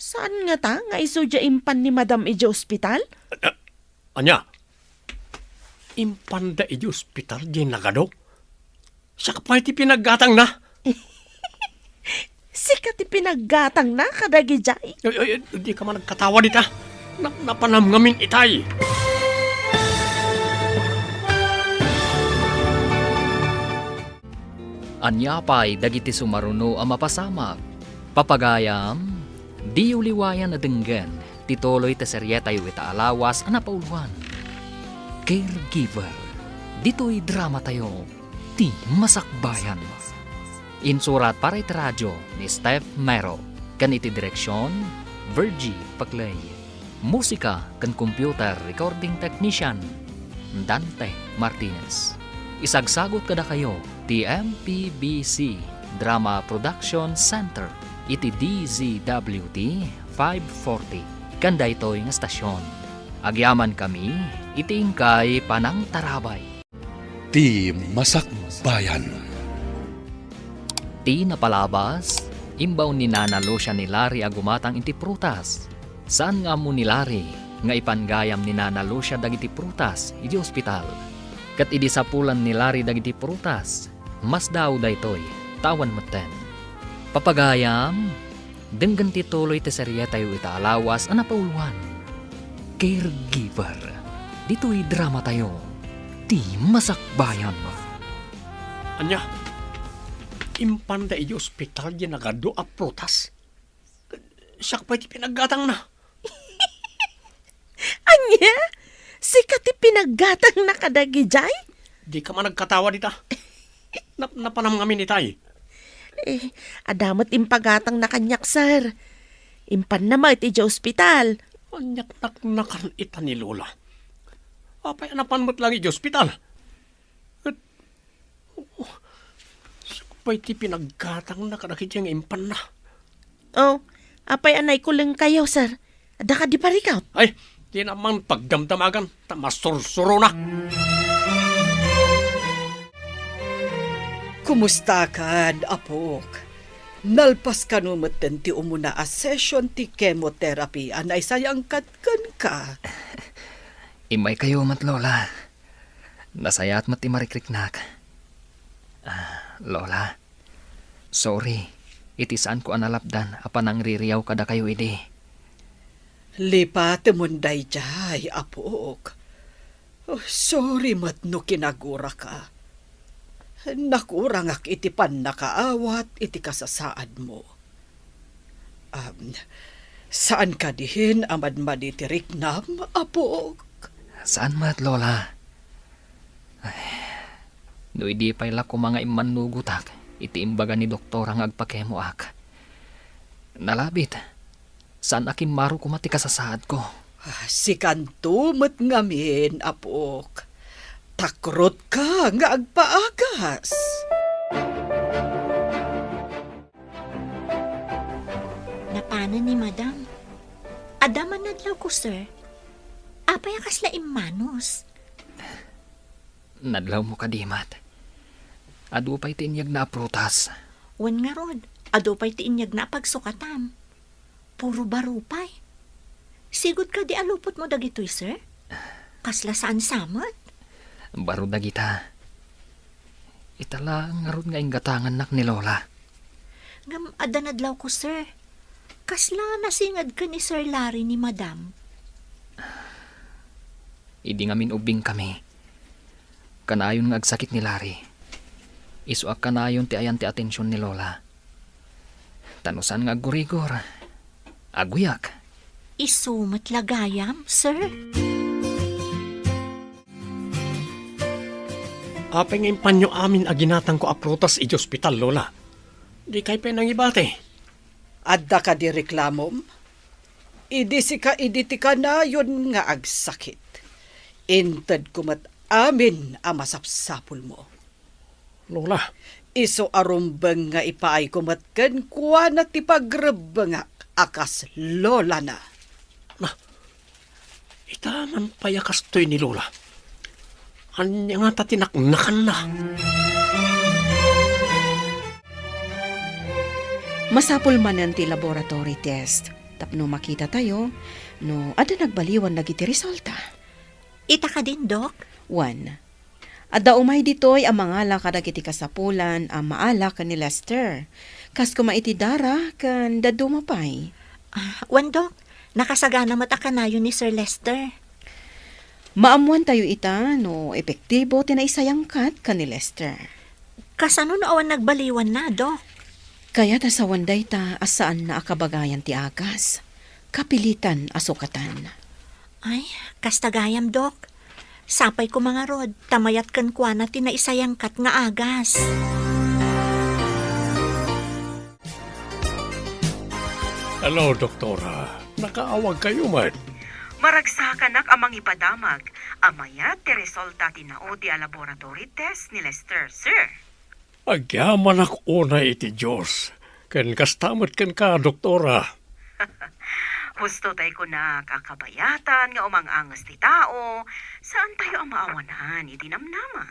Saan ngata nga isu diay impan ni Madam idiay ospital? Ah, ania? Impanda idiay ospital diay nagadu? Siak pay ti pinaggatangna. Sika ti pinaggatangna kadagijay. Ay, ay, ay, di ka man nagkatawa dita. Na-, napanam ngamin itay. Ania pay dagiti sumaruno a mapasamak? Papagayam, diyo liwayan a denggen ti tuloy ti serietayo ita a lawas a napauluan, Caregiver. Ditoy dramatayo, Ti Masakbayan. Insurat para iti radio ni Steph Mero, ken iti direksion, Virgie Paclay. Musika ken computer recording technician, Dante Martinez. Isagsagut kadakayo ti M P B C Drama Production Center iti D Z W T five forty, ken daytoy nga stasyon. Agyamankami iti inkay panangtarabay. Ti Masakbayan. Ti napalabas, imbaw ni Nana Lucia ni Larry a gumatang iti prutas. Saan nga ammo ni Larry nga ipanggayam ni Nana Lucia dagiti prutas iti ospital. Ket idi sapulan ni Larry dagiti prutas, masdaaw daytoy, ta awan metten. Papagayam, denggen ti tuloy ti serietayo ita a lawas a napauluan, Caregiver. Ditoy dramatayo, Ti Masakbayan. Ania? Impanda iti ospital diay nagadu a prutas? Siak pay ti pinaggatangna. Ania? Sika ti pinaggatangna kadagijay? Di ka man nagkatawa dita. Nap-, napanam ngamin itay. Eh, adda met impagatangna kaniak, sir. Impanna met idiay ospital. Ania't naknakan ita ni Lola? Apay a napan met laeng idiay ospital? Ket, oh, siak pay ti pinaggatangna kadagiti nga impanna. Oh, apay a naikulengkayo, sir? Adda kadi parikut? Ay, di naman pagdamdamagan, ta masursuronak. Kumusta kad, apok? Nalpas kano metten ti umuna a session ti chemotherapy a naisayangkat kenka? Immaykayo met, Lola. Nasayaat met ti marikriknak. Ah, Lola, sorry iti saanko a nalapdan a panangririaw kadakayo idi. Lipatemon daydiay, apok. Oh, sorry met no kinaguraka. Nakurangak iti pannakaawat iti kasasaadmo. Am, saan kadin a madmadi ti riknam, apok? Saan met, Lola. Ay, no idi pay la koma nga immannugotak iti imbaga ni doktora nga agpakemoak. Nalabit, saan a kimmaro koma ti kasasaadko. Ah, sikanto met ngamin, apok. Takrotka nga agpaagas. Napanen ni Madam. Adda man nadlawko, sir. Apay a kasla immanos? Nadlawmo kadi met. Adu pay ti inyegna a prutas. Wen ngarud, adu pay ti inyegna a pagsukatam. Puro baro pay. Sigud kadi a lupotmo dagitoy, sir? Kasla saan sa met? Baro dagita. Ita laeng ngarud nga inggatangannak ni Lola. Ngem adda nadlawko, sir. Kasla nasinged ken ni Sir Larry ni Madam. Idi ngamin ubbingkami, kanayon nga agsakit ni Larry. Isu a kanayon ti ayan ti atension ni Lola. Ta no saan nga aggurigor, agguyak. Isu met la gayam, sir? Apay nga impanyo amin a ginatangko a prutas idiay ospital, Lola? Dikay pay nangibati. Adda kadi reklamom? Idi sika idi ti kanayon nga agsakit. Intedko met amin a masapsapulmo. Lola. Isu a rumbeng nga ipaayko met kenkuana ti pagrebbengak a kas lolana. Na, ita man pay a kastoy ni Lola. Ania ngata ti naknakanna? Masapul manen ti laboratory test tapno makitatayo no adda nagbaliwan dagiti resulta. Ita kadin, Dok? Wen, adda umay ditoy a mangala kadagiti kasapulan a maala ken ni Lester. Kas koma iti dara ken dadduma pay. Ah, wen, Dok, nakasagana met a kanayon ni Sir Lester. Maammoantayo ita no epektibo ti naisayangkat ken ni Lester. Kasano no awan nagbaliwanna, Dok? Kayat a sawen dayta a saanna a kabagayan ti agas. Kapilitan a sukatan. Ay, kasta gayam, Dok. Sapay koma ngarud, ta mayat kenkuana ti naisayangkat nga agas. Hello, Doktora. Nakaawagkayo met? Maragsakanak a mangipadamag a mayat ti resulta ti naudi a laboratory test ni Lester, sir. Agyamanak unay iti Dios, ken kasta met kenka, Doktora. Husto tay kunak a kabayatan nga umang-anges ti tao, saantayo a maawanan iti namnama.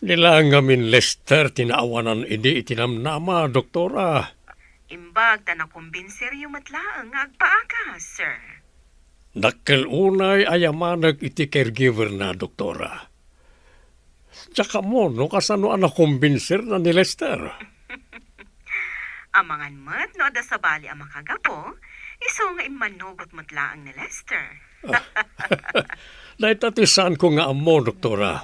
Ni la ngamin Lester ti naawanan idi iti namnama, Doktora. Imbag ta nakumbinseryo met laeng nga agpaagas, sir. Dakkel unay a yamanek iti caregiver na, Doktora. Diak ammo no kasano a nakumbinserna ni Lester. Amangan met no adda sabali a makagapu, isu nga immannugot met laeng ni Lester. Ah, dayta ti saanko nga ammo, Doktora.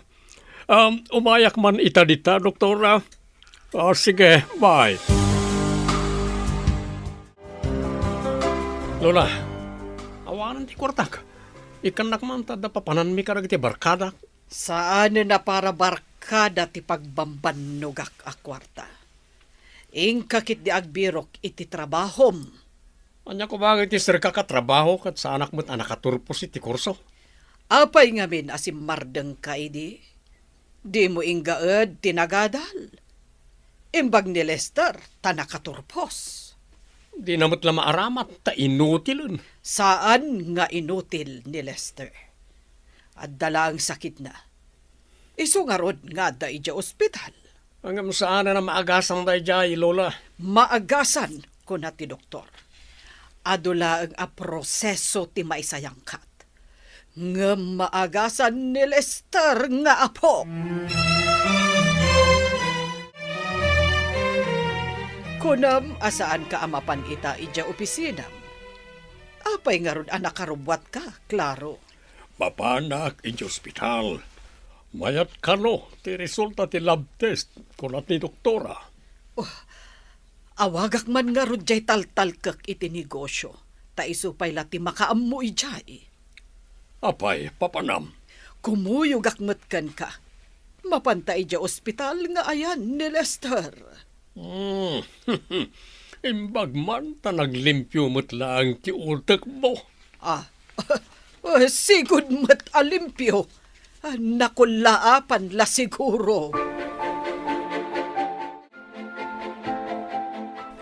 Um, umayak man ita dita, Doktora. Ah, sige, bye. Lola, awanan ti kuartak. Ikkannak man ta adda papananmi kadagiti barkadak. Saanen a para barkada ti pagbambannogak a kuarta. Inka ketdi agbirok iti trabahom. Ania koma nga iti serkak a trabaho ket saanak met a nakaturpos iti kurso? Apay ngamin a simmardengka idi? Dimo inggaed ti nagadal. Imbag ni Lester ta nakaturpos. Dina met la maaramat ta inutilen. Saan nga inutil ni Lester. Adda laeng sakitna. Isu ngarud nga adda idiay ospital. Ngem saanen a maagasan daydiay, Lola. Maagasan, kuna ti doktor. Adu laeng a proseso ti maisayangkat. Ngem maagasan ni Lester nga apo. Kunam a saanka a mapan ita idiay opisinam. Apay ngarud a nakarubbuatka, Claro? Mapanak idiay ospital. Mayat kano ti resulta ti lab test, kuna ti doktora. Oh, awagak man ngarud diay taltalkek iti negosio, ta isu pay la ti makaammo idiay. Apay, papanam? Kumuyogak met kenka. Mapanta idiay ospital nga ayan ni Lester. Hmm. Imbag man ta naglimpio met laeng ti utekmo. Ah, sigud met a limpio. Ah, nakullaapan la siguro.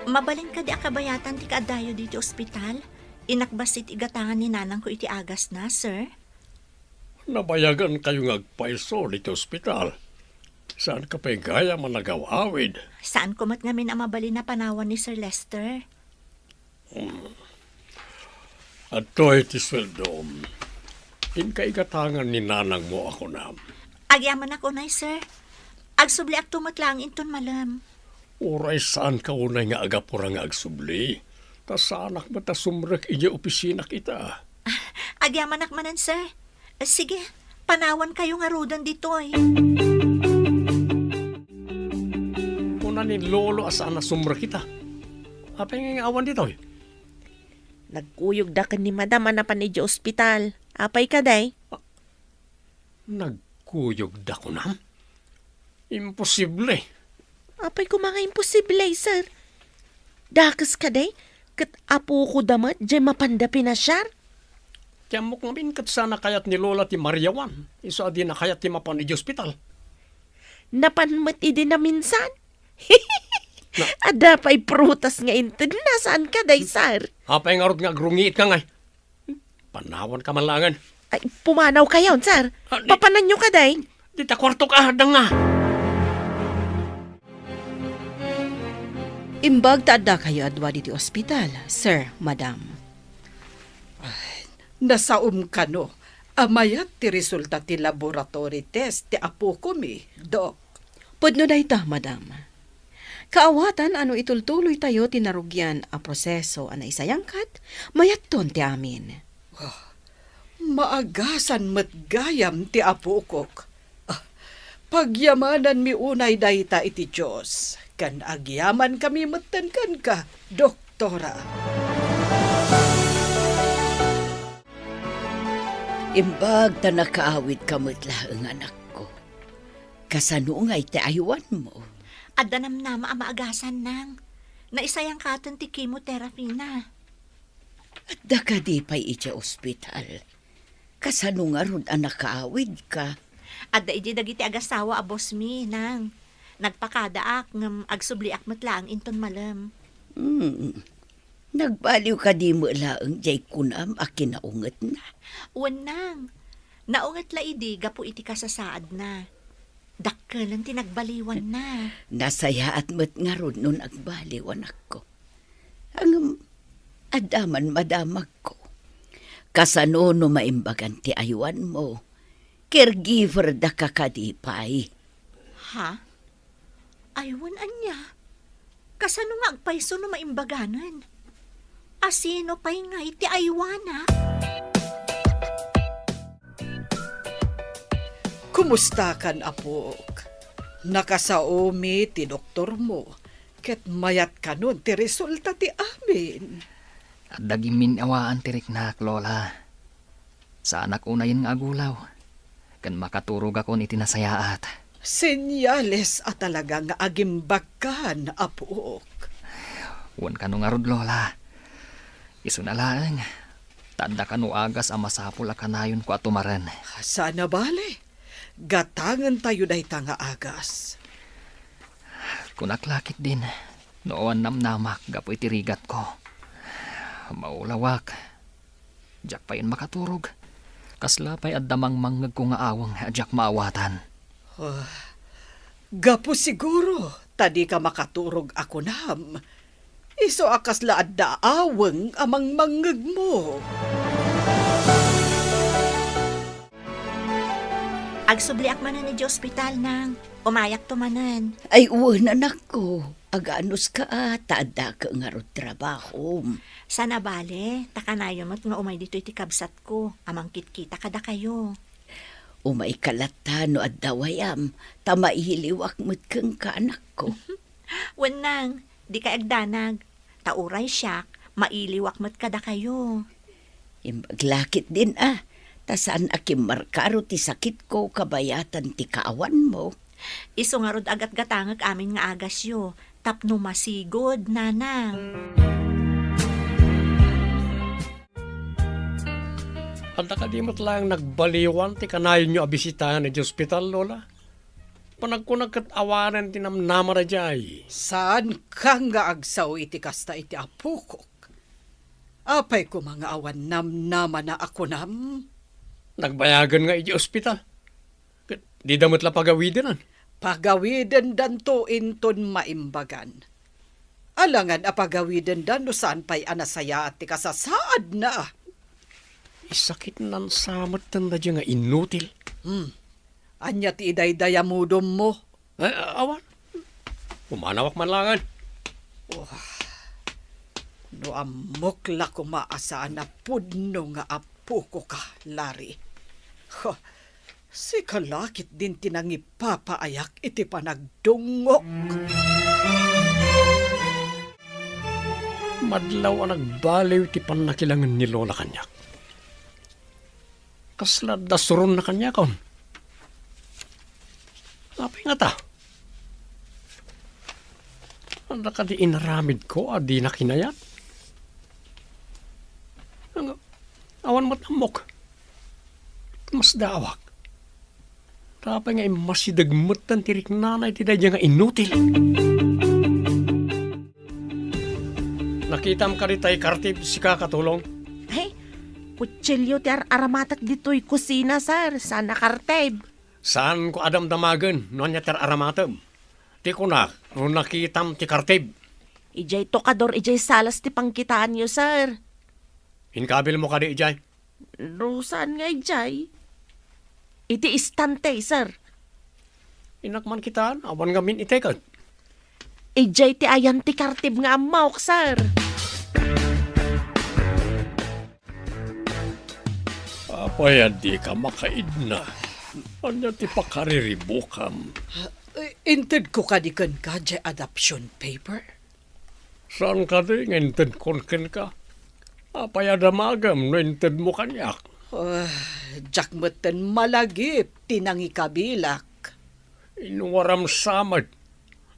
Mabalin kadi a kabayatan ti kaaddayo ditoy ospital? Innak bassit igatangan ni nanangko iti agasna, sir. Nabayagankayo nga agpayso ditoy ospital. Saanka pay gayam a nagaw-awid. Saanko met ngamin a mabalin a panawan ni Sir Lester. Hmm. Adtoy ti sueldom. Inka igatangan ni nanangmo a kunam. Agyamanak unay, sir. Agsubliakto met laeng inton malem. Uray saanka unay nga agapura nga agsubli, ta saanak met a sumrek idiay opisinak ita. Ah, agyamanak manen, sir. Sige, panawankayo ngaruden ditoy. Kuna ni Lolo a saan a sumrek ita. Apay nga awan ditoy? Nagkuyogda ken ni Madam a napan idiay ospital. Apay kadi? Nagkuyogda kunam? Imposible. Apay koma nga imposible, sir? Dakes kadi, ket apokoda met diay mapanda pinasiar? Ti ammok ngamin ket saan a kayat ni Lola ti mariawan, isu a dina kayat ti mapan idiay ospital. Napan met idi naminsan? Na- Adda pay prutas nga intedna, saan kadi, sir? Apay ngarud nga agrungiitka ngay? Panawanka man laengen. Ay, pumanawkayon, sir. Ah, di- Papananyo kadi? Dita kuartok a, danga. Imbag ta addakayo a dua ditoy ospital, sir, madam. Ay, nasaom kano a mayat ti resulta ti laboratory test ti apokomi, Dok? Pudno dayta, madam. Kaawatan a no itultuloytayo ti narugian a proseso a naisayangkat, mayatton ti amin. Ah, maagasan met gayam ti apokok. Ah, pagyamananmi unay dayta iti Dios, ken agyamankami metten kenka, Doktora. Imbag ta nakaawidka met laeng, anakko. Kasano ngay ti aywanmo? Adda namnama a maagasan, nang. Naisayangkaten ti chemotherapy na. Adda kadi pay iti ospital? Kasano ngarud a nakaawidka? Adda idiay dagiti agasawa a boss mi, nang. Nagpakadaak ngem agsubliak met laeng inton malem. Hmm. Nagbaliw kadi met laeng diay kunam a kinaungetna? Wen, nang. Naunget la idi gapu iti kasasaadna. Dakkelen ti nagbaliwanna. Nasayaat met ngarud no nagbaliw, anakko. Ngem adda man madamagko. Kasano no maimbagan ti aywanmo? Caregiver daka kadi pay? Ha? Aywan ania? Kasano nga agpayso no maimbaganen? A sino pay ngay ti aywanak? Kumustakan, apok? Nakasaomi ti doktormo, ket mayat kanon ti resulta ti amin. Adda gimmin-awaan ti riknak, Lola. Saanak unayen nga agulaw, ken makaturogakon iti nasayaat. Senyales a talaga nga agimbagkan, apok. Wen kano ngarud, Lola. Isuna laeng, ta adda kano agas a masapul a kanayonko a tumaren. Saan a bale. Gatangentayo dayta nga agas. Kunak la ketdin, no awan namnamak gapu iti rigatko. Maulawak. Diak payen makaturog. Kasla pay adda mangmangngegko nga aweng a diak maawatan. Ah, gapu siguro ta dika makaturog a kunam. Isu a kasla adda aweng a mangmangngegmo. Agsubliak manen idiay ospital, nang. Umayakto manen. Ay, wen, anakko. Aganuska a, ta addaka ngarud trabahom. Saan a bale, ta kanayon met nga umay ditoy ti kabsatko a mangkitkita kadakayo. Umayka latta no adda wayam, ta mailiwak met kenka, anakko. Wen, nang, dikay agdanag. Ta uray siak, mailiwak met kadakayo. Imbag la ketdin a, ta saan a kimmarkaro ti sakitko kabayatan ti kaawanmo. Isu ngarud a gatgatangek amin nga agasyo, tapno masigud, nanang. Adda kadi met laeng nagbaliwan ti kanayonyo a bisitaen idiay ospital, Lola? Panagkunak ket awanen ti namnama daydiay. Saanka nga agsao iti kasta iti apokok? Apay koma nga awan namnamana a kunam? Nagbayagen nga idiay ospital. Ket dida met la pagawidenen. Pagawidendanto inton maimbagan. Alangan a pagawidenda no saan pay a nasayaat ti kasasaadna. Isakitnan sa metten daydiay nga inutil. Hmm. Ania ti idaydayamudommo? Eh, awan. Pumanawak man laengen. Oh, no ammok la koma a saan a pudno nga apokoka, Larry. Huh, sika la ketdin ti nangipapaayak iti panagdungngok. Madlaw a nagbaliw ti pannakilangen ni Lola kaniak. Kasla adda suronna kaniakon. Apay ngata? Adda kadi inaramidko a dina kinayat? Nga, awan met ammok. Masdaawak. Apay nga immasideg metten ti riknana iti daydiay nga inutil? Nakitam kadi tay kartib, sika, Katulong? Ay, kutsilio ti ar-aramatek ditoy kusina, sir. Saan a kartib. Saanko a damdamagen no ania ti ar-aramatem. Ti kunak, no nakitam ti kartib. Idiay tokador, idiay salas ti pangkitaanyo, sir. Inkabilmo kadi idiay? No saan nga idiay? Iti istante, sir. Innak man kitaan, awan ngamin iteket. Idiay ti ayan ti kartib nga ammok, sir. Apay a dika makaidna? Ania ti pakariribukam? Eh, intedko kadi kenka diay adoption paper? Saan kadi nga intedkon kenka? Apay a damagem no intedmo kaniak? Ah, diak metten malagip ti nangikabilak. Inwaram sa met.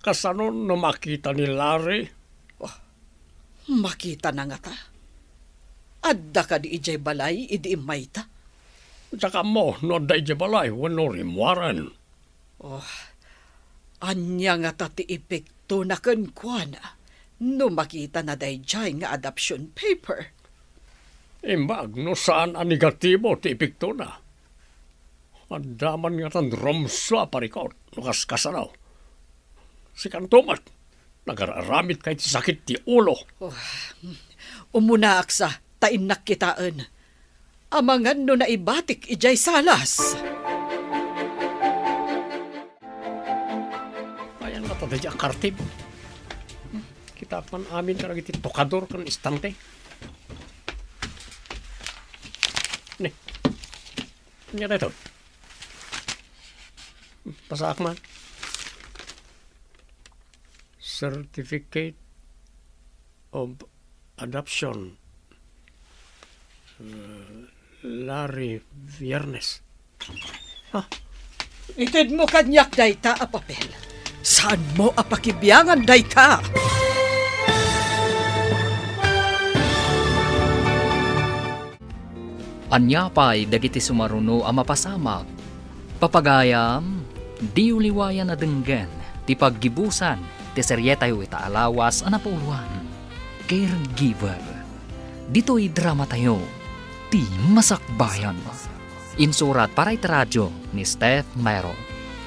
Kasano no makita ni Larry? Oh, makitana ngata? Adda kadi idiay balay idi immayta? Diak ammo no adda idiay balay wenno rimmuaren. Oh, ania ngata ti epektona kenkuana no makitana daydiay nga adoption paper? Imbag no saan a negatibo ti epektona. Adda man ngatan rumsua a parikut no kaskasano. Sikanto met, nagar-aramidka iti sakit ti ulo. Oh, umunaak sa, ta innak kitaen. Amangan no naibatik idiay salas. Ayan nga ta daydiay a kartib. Kitaak man amin kadagiti tokador ken istante. Ni. Ania daytoy? Basaak man. Certificate of Adoption. Uh, Larry Viernes. Ha? Itedmo kaniak dayta a papel. Saanmo a pakibiangan dayta? Ania pay dagiti sumaruno a mapasamak? Papagayam, diyo liwayan a denggen ti paggibusan ti serietayo ita a lawas a napauloan, Caregiver. Ditoy dramatayo, Ti Masakbayan. Insurat para iti radio ni Steph Mero.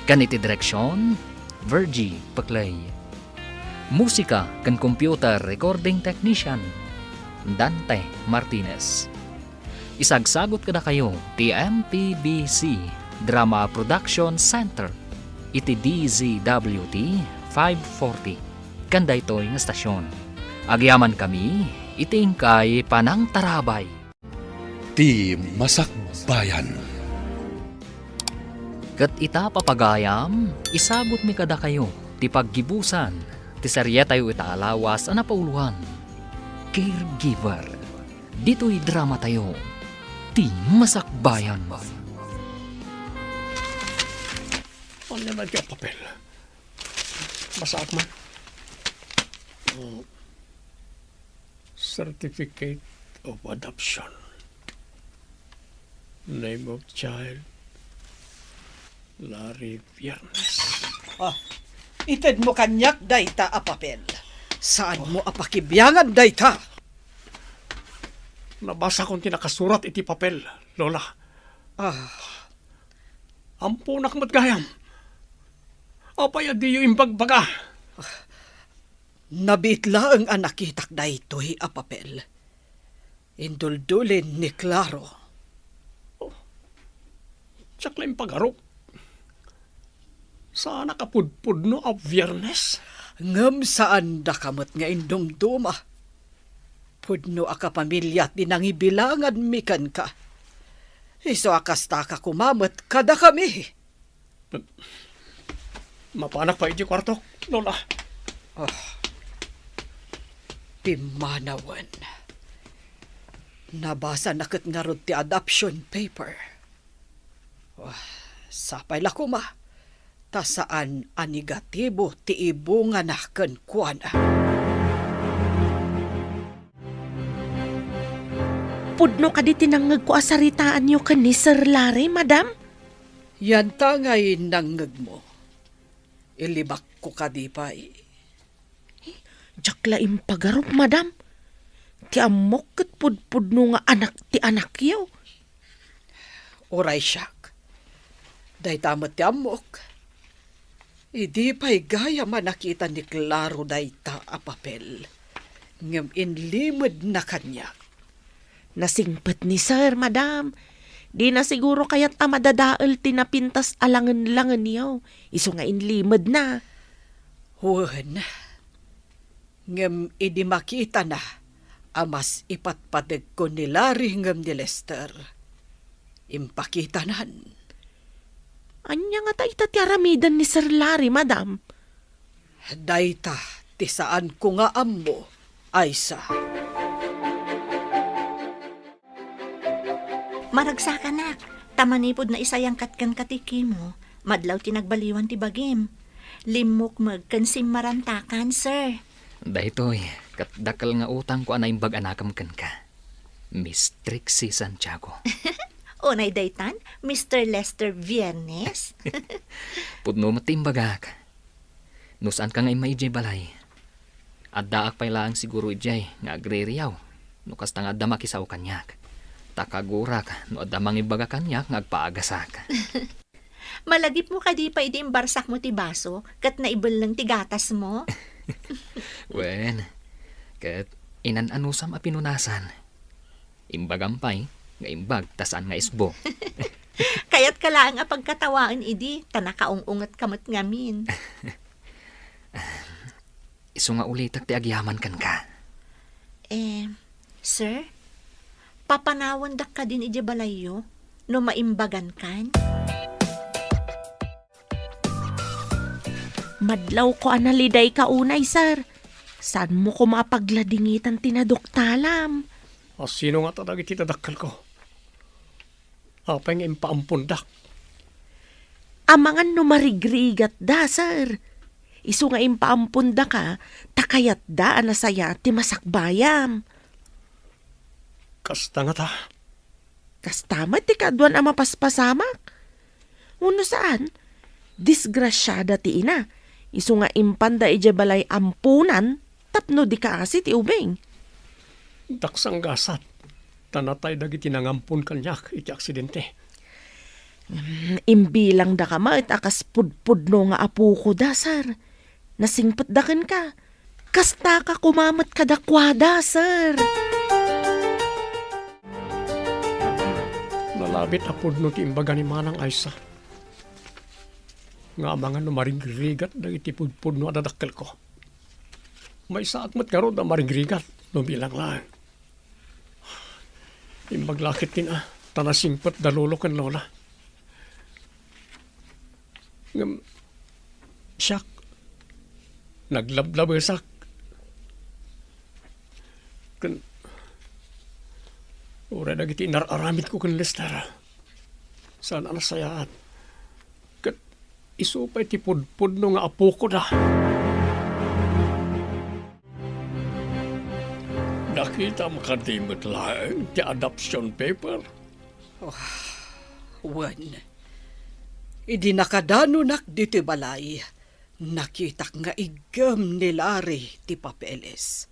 Ken iti direksion, Virgie Peclay. Musika ken computer recording technician, Dante Martinez. Isagsagut kadakayo ti M P B C Drama Production Center iti D Z W T five forty ken daytoy nga estasion. Agyamankami iti inkay panangtarabay. Ti Masakbayan. Ket ita, papagayam, isagutmi kadakayo ti paggibusan ti serietayo ita a lawas a napauloan, Caregiver. Ditoy dramatayo, Ti Masakbayan. Ania daytoy a papel? Basaak man. Oh. Certificate of adoption. Name of child, Larry Viernes. Ah, itedmo kaniak dayta a papel. Saanmo a pakibiangan dayta? Nabasakon ti nakasurat iti papel, Lola. Ah. Ammonak met gayam. Apay a diyo imbagbaga? Nabiit laeng a nakitak daytoy a papel. Induldulin ni Claro. Oh, diak la impagarup. Saanak a pudpudno a Biernes. Ngem saandaka met nga indumduma. Pudno a kapamilya ti nangibilanganmi kenka. Isu a kastaka koma met kadakami. Mapanak pay idiay kuartok, Lola. Ah, pimmanawen. Nabasanak ket ngarud ti adoption paper. Ah, sapay la koma, ta saan a negatibo ti ibungana kenkuana. Pudno kadi ti nangngegko a saritaanyo ken ni Sir Larry, Madam? Yanta ngay nangngegmo. Ilibakko kadi pay? Diak la impagarup, Madam. Ti ammok ket pudpudno nga anak ti anakyo. Uray siak. Dayta met ti ammok. Idi pay gayam a nakita ni Claro dayta a papel, ngem inlimedna kaniak. Nasingpet ni Sir, Madam. Dina siguro kayat a madadael ti napintas a langenlangenyo, isu nga inlimedna. Wen, Ngem idi makitana a mas ipatpategko ni Larry ngem ni Lester, impakitanan. Ania ngata ita ti aramiden ni Sir Larry, madam? Dayta ti saanko nga ammo, Aiza. Maragsakanak, ta manipud naisayangkat kenka ti kimo, madlaw ti nagbaliwan ti bagim. Limmukmeg ken simmarantakan, sir. Daytoy, ket dakkel nga utangko a naimbag a nakem kenka, Miss Trixie Santiago. Unay daytan, Mister Lester Viernes? Pudno met ti imbagak. No saanka nga immay idiay balay, addaak pay laeng siguro idiay nga agririyaw no kasta nga adda makisao kaniak. Ta kagurak no adda mangibbaga kaniak nga agpaagasak. Malagipmo kadi pay idi imbarsakmo ti baso ket naibelleng ti gatasmo? Wen, ket inan-anusam a pinunasan. Imbagam pay nga imbag ta saan nga isbo. Kayatka laeng a pagkatawaen idi ta nakaung-ungetka met ngamin. Isu nga ulitek ti agyaman kenka. Eh, sir, papanawandak kadin idiay balayyo no maimbagankan? Madlawko a nalidayka unay, sir. Saanmo koma a pagladingitan ti naduktalam? A sino ngata dagiti dadakkelko? Apay nga impaampondak? Amangan no marigrigatda, sir. Isu nga impaampondaka, ta kayatda a nasayaat ti masakbayam. Kasta ngata? Kasta met ti kaaduan a mapaspasamak. Wenno saan, disgrasiada ti ina. Isu nga impanda idiay balay amponan tapno di kaasi ti ubing. Daksanggasat, ta natay dagiti nangampon kaniak iti aksidente. Mm, imbilangdaka met a kas pudpudno nga apokoda, sir. Nasingpetda kenka. Kastaka koma met kadakuada, sir. Nalabit a pudno ti imbaga ni Manang Aiza. Nga amangan no marigrigat dagiti pudpudno a dadakkelko. Maysaak met ngarud a marigrigat no bilang laeng. Imbag la ketdin a, ta nasingpetda lolo ken lola. Ngem siak, naglablabesak. Ken uray dagiti inar-aramidko ken Lester, saan a nasayaat. Ket isu pay ti pudpudno nga apokoda. Nakitam kadi met laeng ti adoption paper? Oh, wen. Idi nakadanonak ditoy balay, nakitak nga iggem ni Larry ti papeles.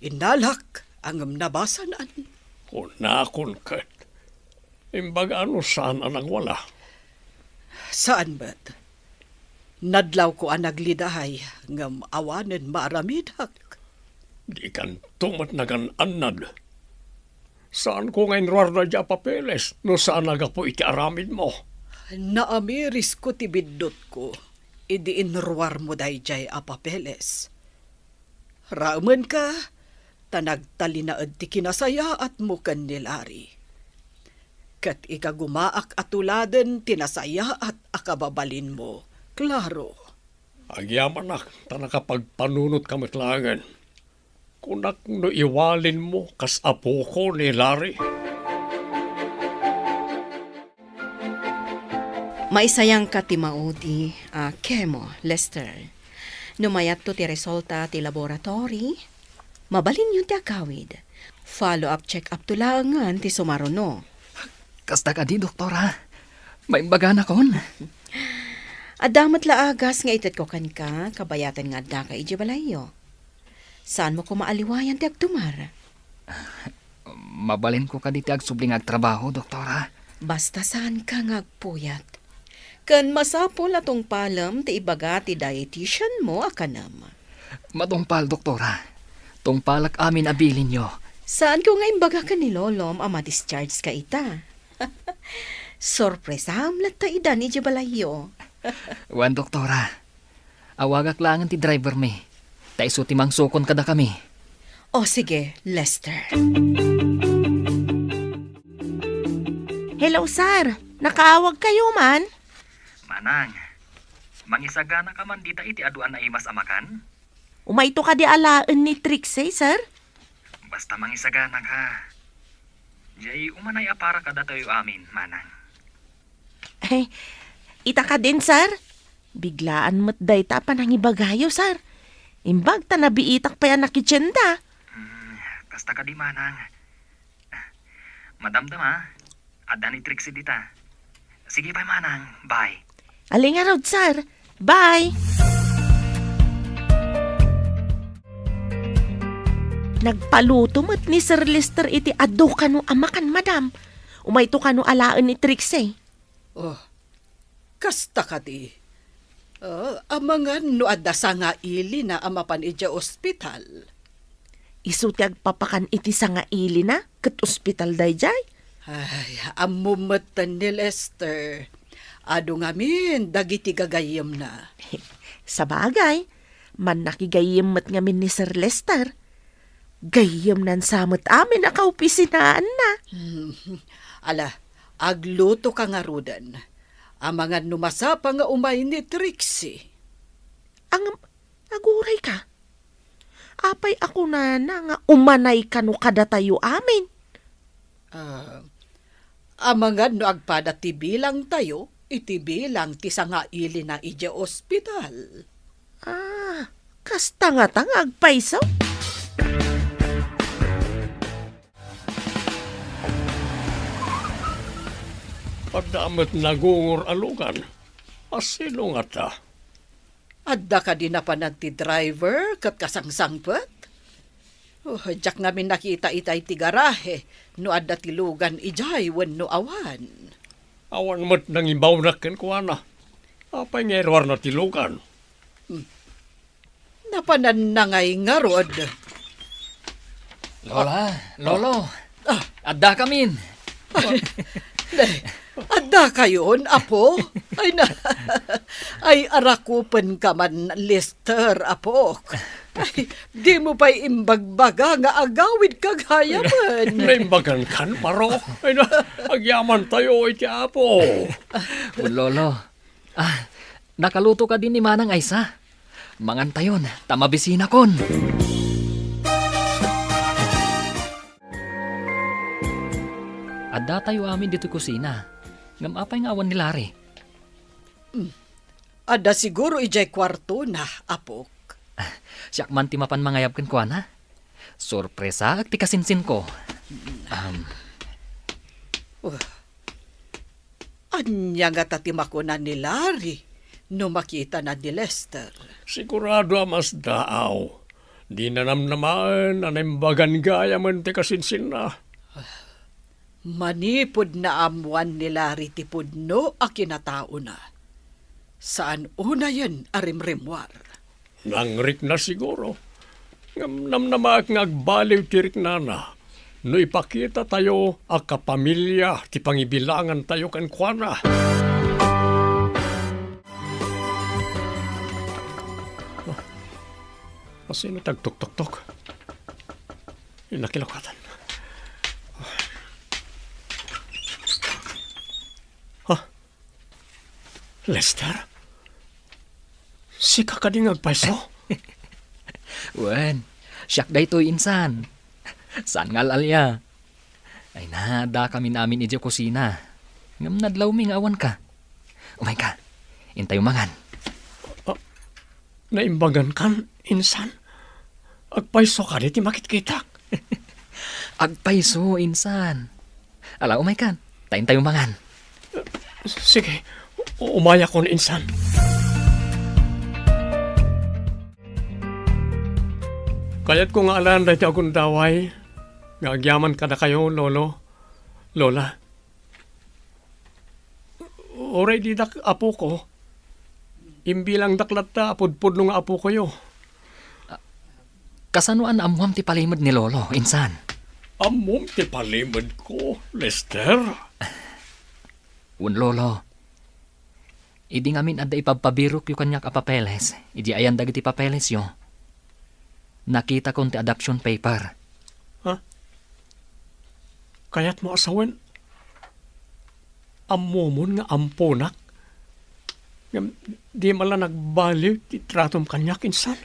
Innalak, ngem nabasanan. Kunakon ket, imbaga no saan a nagwala. Saan met. Nadlawko a nagliday, ngem awanen maaramidak. Dikanto met nagan-annad. Saanko nga inruar daydiay a papeles no saan a gapu iti aramidmo. Naamirisko ti biddutko idi inruarmo daydiay a papeles. Raemenka, ta nagtalinaed ti kinasayaatmo ken ni Larry. Ket ikagumaak a tuladen ti nasayaat a kababalinmo, Claro. Agyamanak ta nakapagpanunotka met laengen. Kunak no iwalinmo kas apoko ni Larry. Maisayangka ti maudi a chemo, Lester. No mayatto ti resulta ti laboratory, mabalinyon ti agawid. Follow-up check-up to laengen ti sumaruno. Kasta kadi, doktora? Maimbaganakon? Adda met la agas nga itetko kenka, kabayatan nga addaka idiay balayyo. Saanmo koma a liwayan ti agtumar? Mabalinko kadi ti agsubli nga agtrabaho, doktora? Basta saanka nga agpuyat. Ken masapul a tungpalem ti ibaga ti dietitian mo a kanem. Matungpal, doktora. Tungpalak amin a bilinyo. Saanko nga imbaga ken ni Lolom a ma-discharge ka ita. Sorpresam latta idan idiay balayyo. Wen, doktora. Awagak laengen ti driver mi. Ta isu ti mangsukon kadakami. O sige, Lester. Hello, sir. Nakaawag kayo man? Manang, mangisagana ka man dita iti adu a naimas a makan? Umayto kadi alaen ni Trixie, sir? Basta mangisagana ka. Jay, umanay a para kadatayo amin, Manang. Eh, ita kadin, sir? Biglaan met dayta a panangibagayo, sir. Imbag ta nabiitak pay a nakitienda. Hmm, kasta kadi, Manang. Madamdama, adda ni Trixie dita. Sige pay, Manang. Bye. Aling arod, sir. Bye. Nagpaluto met ni Sir Lester iti adu kano a makan, madam. Umayto kano alaen ni Trixie. Oh, kasta kadi. Ah, amangan no adda sangailina a mapan idiay ospital. Isu ti agpapakan iti sangailina ket ospital daydiay? Ay, ammom metten ni Lester. Adu ngamin dagiti gagayyemna. Sabagay, mannakigayyem met ngamin ni Sir Lester. Gayyemnan sa met amin a kaopisinaanna. Hmm. Ala, agluto ka ngaruden. Amangan no masapa nga umay ni Trixie. Ang, aguray ka. Apay a kunana nga umanay kano kadatayo amin? Ah, amangan no agpada ti bilangtayo iti bilang ti sangailina idiay ospital. Ah, kasta ngata nga agpayso? Adda met nagungor a lugan. A sino ngata? Adda kadi napanan ti driver ket kasangsangpet? Oh, diak ngamin nakita itay ti garahe no adda ti lugan idiay wenno awan. Awan met nangibawnak kenkuana. Apay nga iruarna ti lugan? Hmm. Napananna ngay ngarud. Lola, Lolo, ah, adda kamin. Ne, adda kayon, apo? Ay na, ay arakupen ka man, Lester, apok. Ay, di mo pa'y imbagbaga nga agawid ka gayamen. Naimbagan kan, Parok? Ay na, agyaman tayo iti Apo. Lolo, ah, nakaluto kadi ni Manang Aysa. Mangantayon, ta mabisinakon. Addatayo amin ditoy kusina. Ngem apay nga awan ni Larry? Mm. Adda siguro idiay kuartona, apok. Siak man ti mapan mangayab kenkuana. Sorpresaek ti kasinsinko. Um. Uh. Ania ngata ti makuna ni Larry no makitana ni Lester? Sigurado a masdaaw. Dina namnamaen a naimbagan gayamen ti kasinsinna. Manipud naammoan ni Larry ti pudno a kinataona, saan unayen a rimrimmuar. Nangrikna siguro. Ngem namnamaek nga agbaliw ti riknana no ipakitatayo a kapamilya ti pangibilangantayo kenkuana. Oh, asino ti agtuktoktok? Nakilokatan. Ha? Lester? Sika kadi nga agpayso? Wen, siak daytoy, insan. Saan nga al-alia? Ay na, adda kamin amin idiay kusina. Ngem nadlawmi nga awanka. Umayka. Intayo mangan. Ah, naimbagan kan, insan? Agpayso kadi ti makitkitak? Agpayso, insan. Ala, umaykan. Ta intayo mangan. Sige, u-, umayakon, insan. Kayatko nga alaen daytoy a gundaway nga agyaman kadakayo, Lolo, Lola. Uray didak apoko, imbilangdak latta a pudpudno nga apokoyo. Kasano a naammoam ti palimed ni Lolo, insan? Ammom ti palimedko, Lester? Wen, Lolo. Idi ngamin adda ipabpabirokyo kaniak a papeles, idi ayan dagiti papelesyo, Nakitakon ti adoption paper. Ha? Kayatmo a sawen? Ammomon nga amponak? Ngem di man la nagbaliw ti tratom kaniak, insan?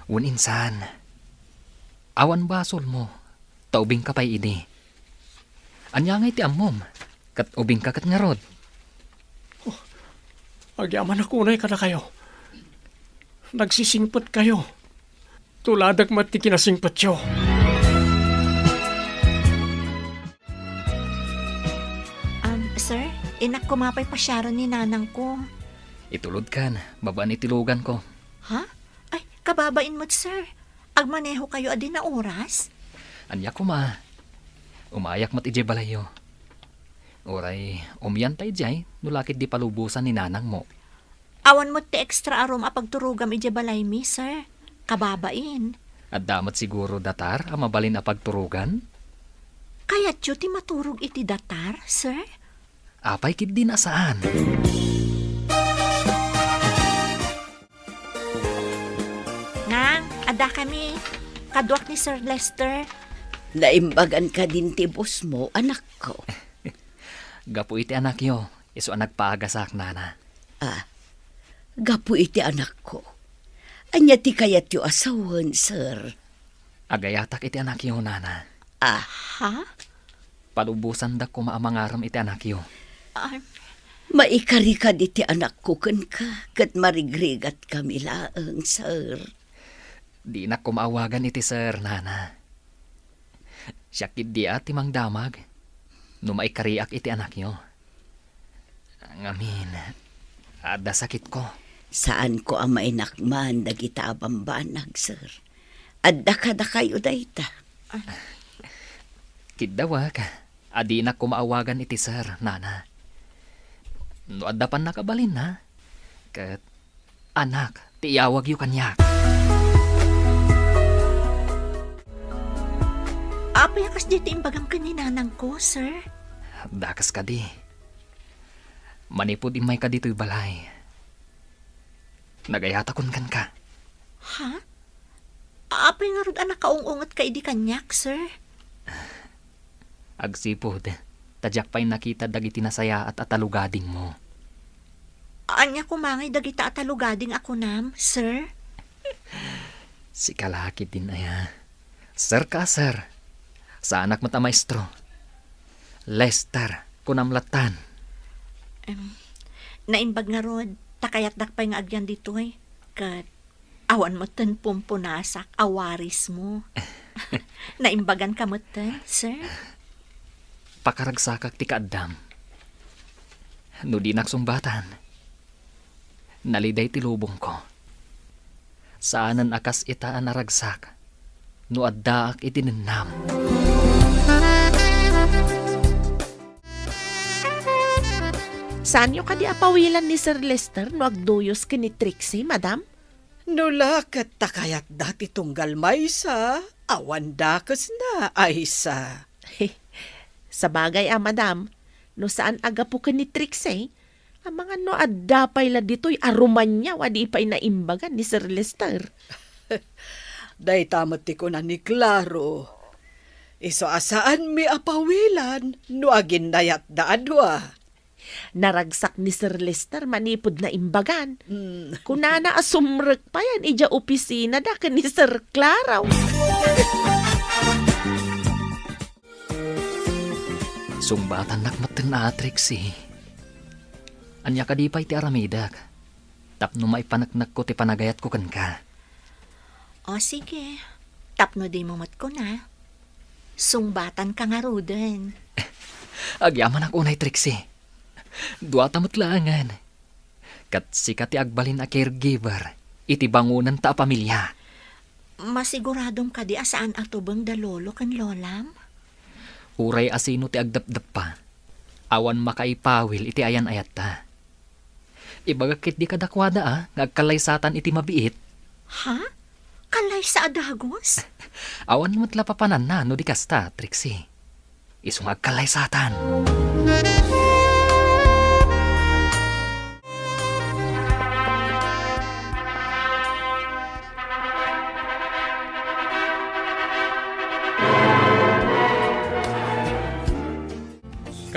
Wen, insan. Awan basolmo, ta ubingka pay idi. Ania ngay ti ammom? Ket ubingka ket ngarud? Oh, agyamanak unay kadakayo. Nagsisingpetkayo. Tuladak met ti kinasingpetyo. Um, sir, innak koma pay pasiaren ni nanangko. Itulodkan, babaen iti luganko. Ha? Ay, kababain met, sir. Agmanehokayo a di naoras? Ania koma? Umayak met idiay balayyo. Uray, umian ta idiay, no lakit di palubosan ni nanangmo. Awan met ti extra a room a pagturogam idiay balaymi, sir. Kababain. Adda met siguro datar a mabalin a pagturogan? Kayatyo ti maturog iti datar, sir? Apay ketdin a saan? Nang, adda kami. Kaduak ni Sir Lester. Naimbagan kadin ti boss mo, anakko? Gapu iti anakyo, isu a nagpaagasak, nana. Ah, gapu iti anakko. Ania ti kayatyo a sawen, sir? Agayatak iti anakyo, nana. Ah? Ha? Palubosandak koma a mangarem iti anakyo. Ah. Maikari kadi ti anakko kenka, ket marigrigatkami laeng, sir. Dinak koma awagan iti sir, nana. Siak ketdi a ti mangdamag no maikariak iti anakyo. Ngamin, adda sakitko. Saanko a mainakman dagita a bambanag, sir. Adda kadakayo dayta. Kiddawak a dinak koma awagan iti sir, nana. No adda pannakabalinna, ket anak ti iyawagyo kaniak. Apay a kasdi ti imbagam ken ni nanangko, sir? Dakes kadi. Manipud immayka ditoy balay, nagayatakon kenka. Ha? Apay ngarud a nakaung-ungetka idi kaniak, sir? Agsipud ta diak pay nakita dagiti nasayaat a talugadingmo. Ania koma ngay dagita a talugading a kunam, sir? Sika la ketdin aya. Sir ka, sir. Saanak met a maestro. Lester, kunam lattan. Em, naimbag ngarud, ta kayatdak pay nga agyan ditoy. Ket awan metten pumpunasak a warismo. Naimbaganka metten, sir? Pakaragsakak ti kaaddam. No dinak sungbatan, naliday ti lubongko. Saanen a kas ita a naragsak no addaak iti nennam. Saanyo kadi a pawilan ni Sir Lester no agduyos ken ni Trixie, madam? No la ket ta kayatda ti tunggal maysa, awan dakesna, Aisa. Sabagay a, madam, no saan a gapu ken ni Trixie, amangan no adda pay la ditoy a rumaniaw a di pay naimbagan ni Sir Lester. Dayta met ti kuna ni Claro. Isu a saanmi a pawilan no aginnayatda a dua. Naragsak ni Sir Lester manipud naimbagan. Mm. Kunana a sumrek payen idiay opisinada ken ni Sir Claro. Sungbatannak metten a, Trixie. Ania kadi pay ti aramidek tapno maipaneknekko ti panagayatko kenka? O, sige. Tapno dimo met kuna, sungbatanka ngaruden. Agyamanak unay, Trixie. Duata met laengen. Ket sika ti agbalin a caregiver iti bangonenta a pamilia. Masiguradom kadi a saan a tubeng da lolo ken lolam? Uray a sino ti agdepdeppa, awan makaipawil iti ayan-ayatta. Ibagak ketdi kadakuada a nga agkallaysatan iti mabiit. Ha? Kallaysa a dagus? Awan met la papananna no di kasta, Trixie. Isu nga agkallaysatan.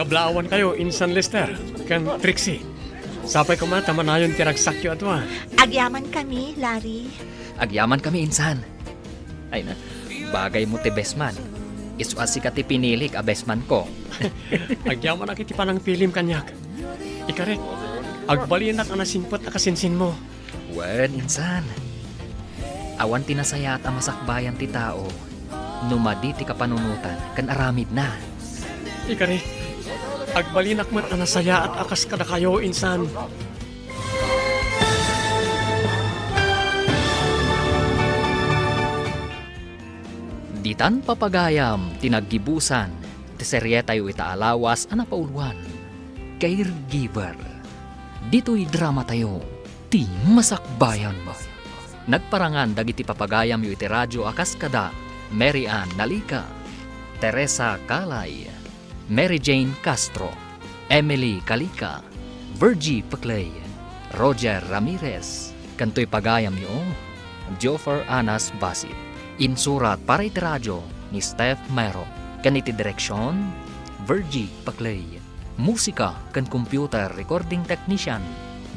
Kablaawankayo, Insan Lester, ken Trixie. Sapay koma ta manayon ti ragsakyo a dua. Agyaman kami, Larry. Agyaman kami, Insan. Ay na, bagay mo ti best man. Isu a sika ti pinilik a best man ko. Agyamanak iti panangpilim kaniak. Ikarik, agbalinak a nasingpet a kasinsinmo. Wen, Insan. Awan ti nasayaat a masakbayan ti tao no madi ti kapanunotan ken aramidna. Ikarik, agbalinak met a nasayaat a kas kadakayo, Insan. Ditan papagayam ti naggibusan ti serietayo ita a lawas a napauluan, Caregiver. Ditoy dramatayo, ti masakbayan. Nagparangan dagiti papagayamyo iti radio a kas kada Mary Ann Nalica, Teresa Calay, Mary Jane Castro, Emily Calica, Virgie Peclay, Roger Ramirez, ken toy pagayamyo, Joffer Anas Basit. Insurat para iti radio ni Steph Mero, ken iti direksion, Virgie Peclay. Musika ken computer recording technician,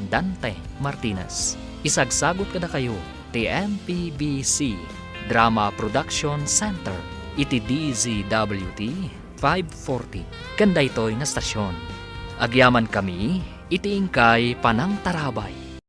Dante Martinez. Isagsagut kadakayo ti M P B C Drama Production Center iti D Z W T five forty. Ken daytoy nga stasyon, agyamankami iti inkay panangtarabay.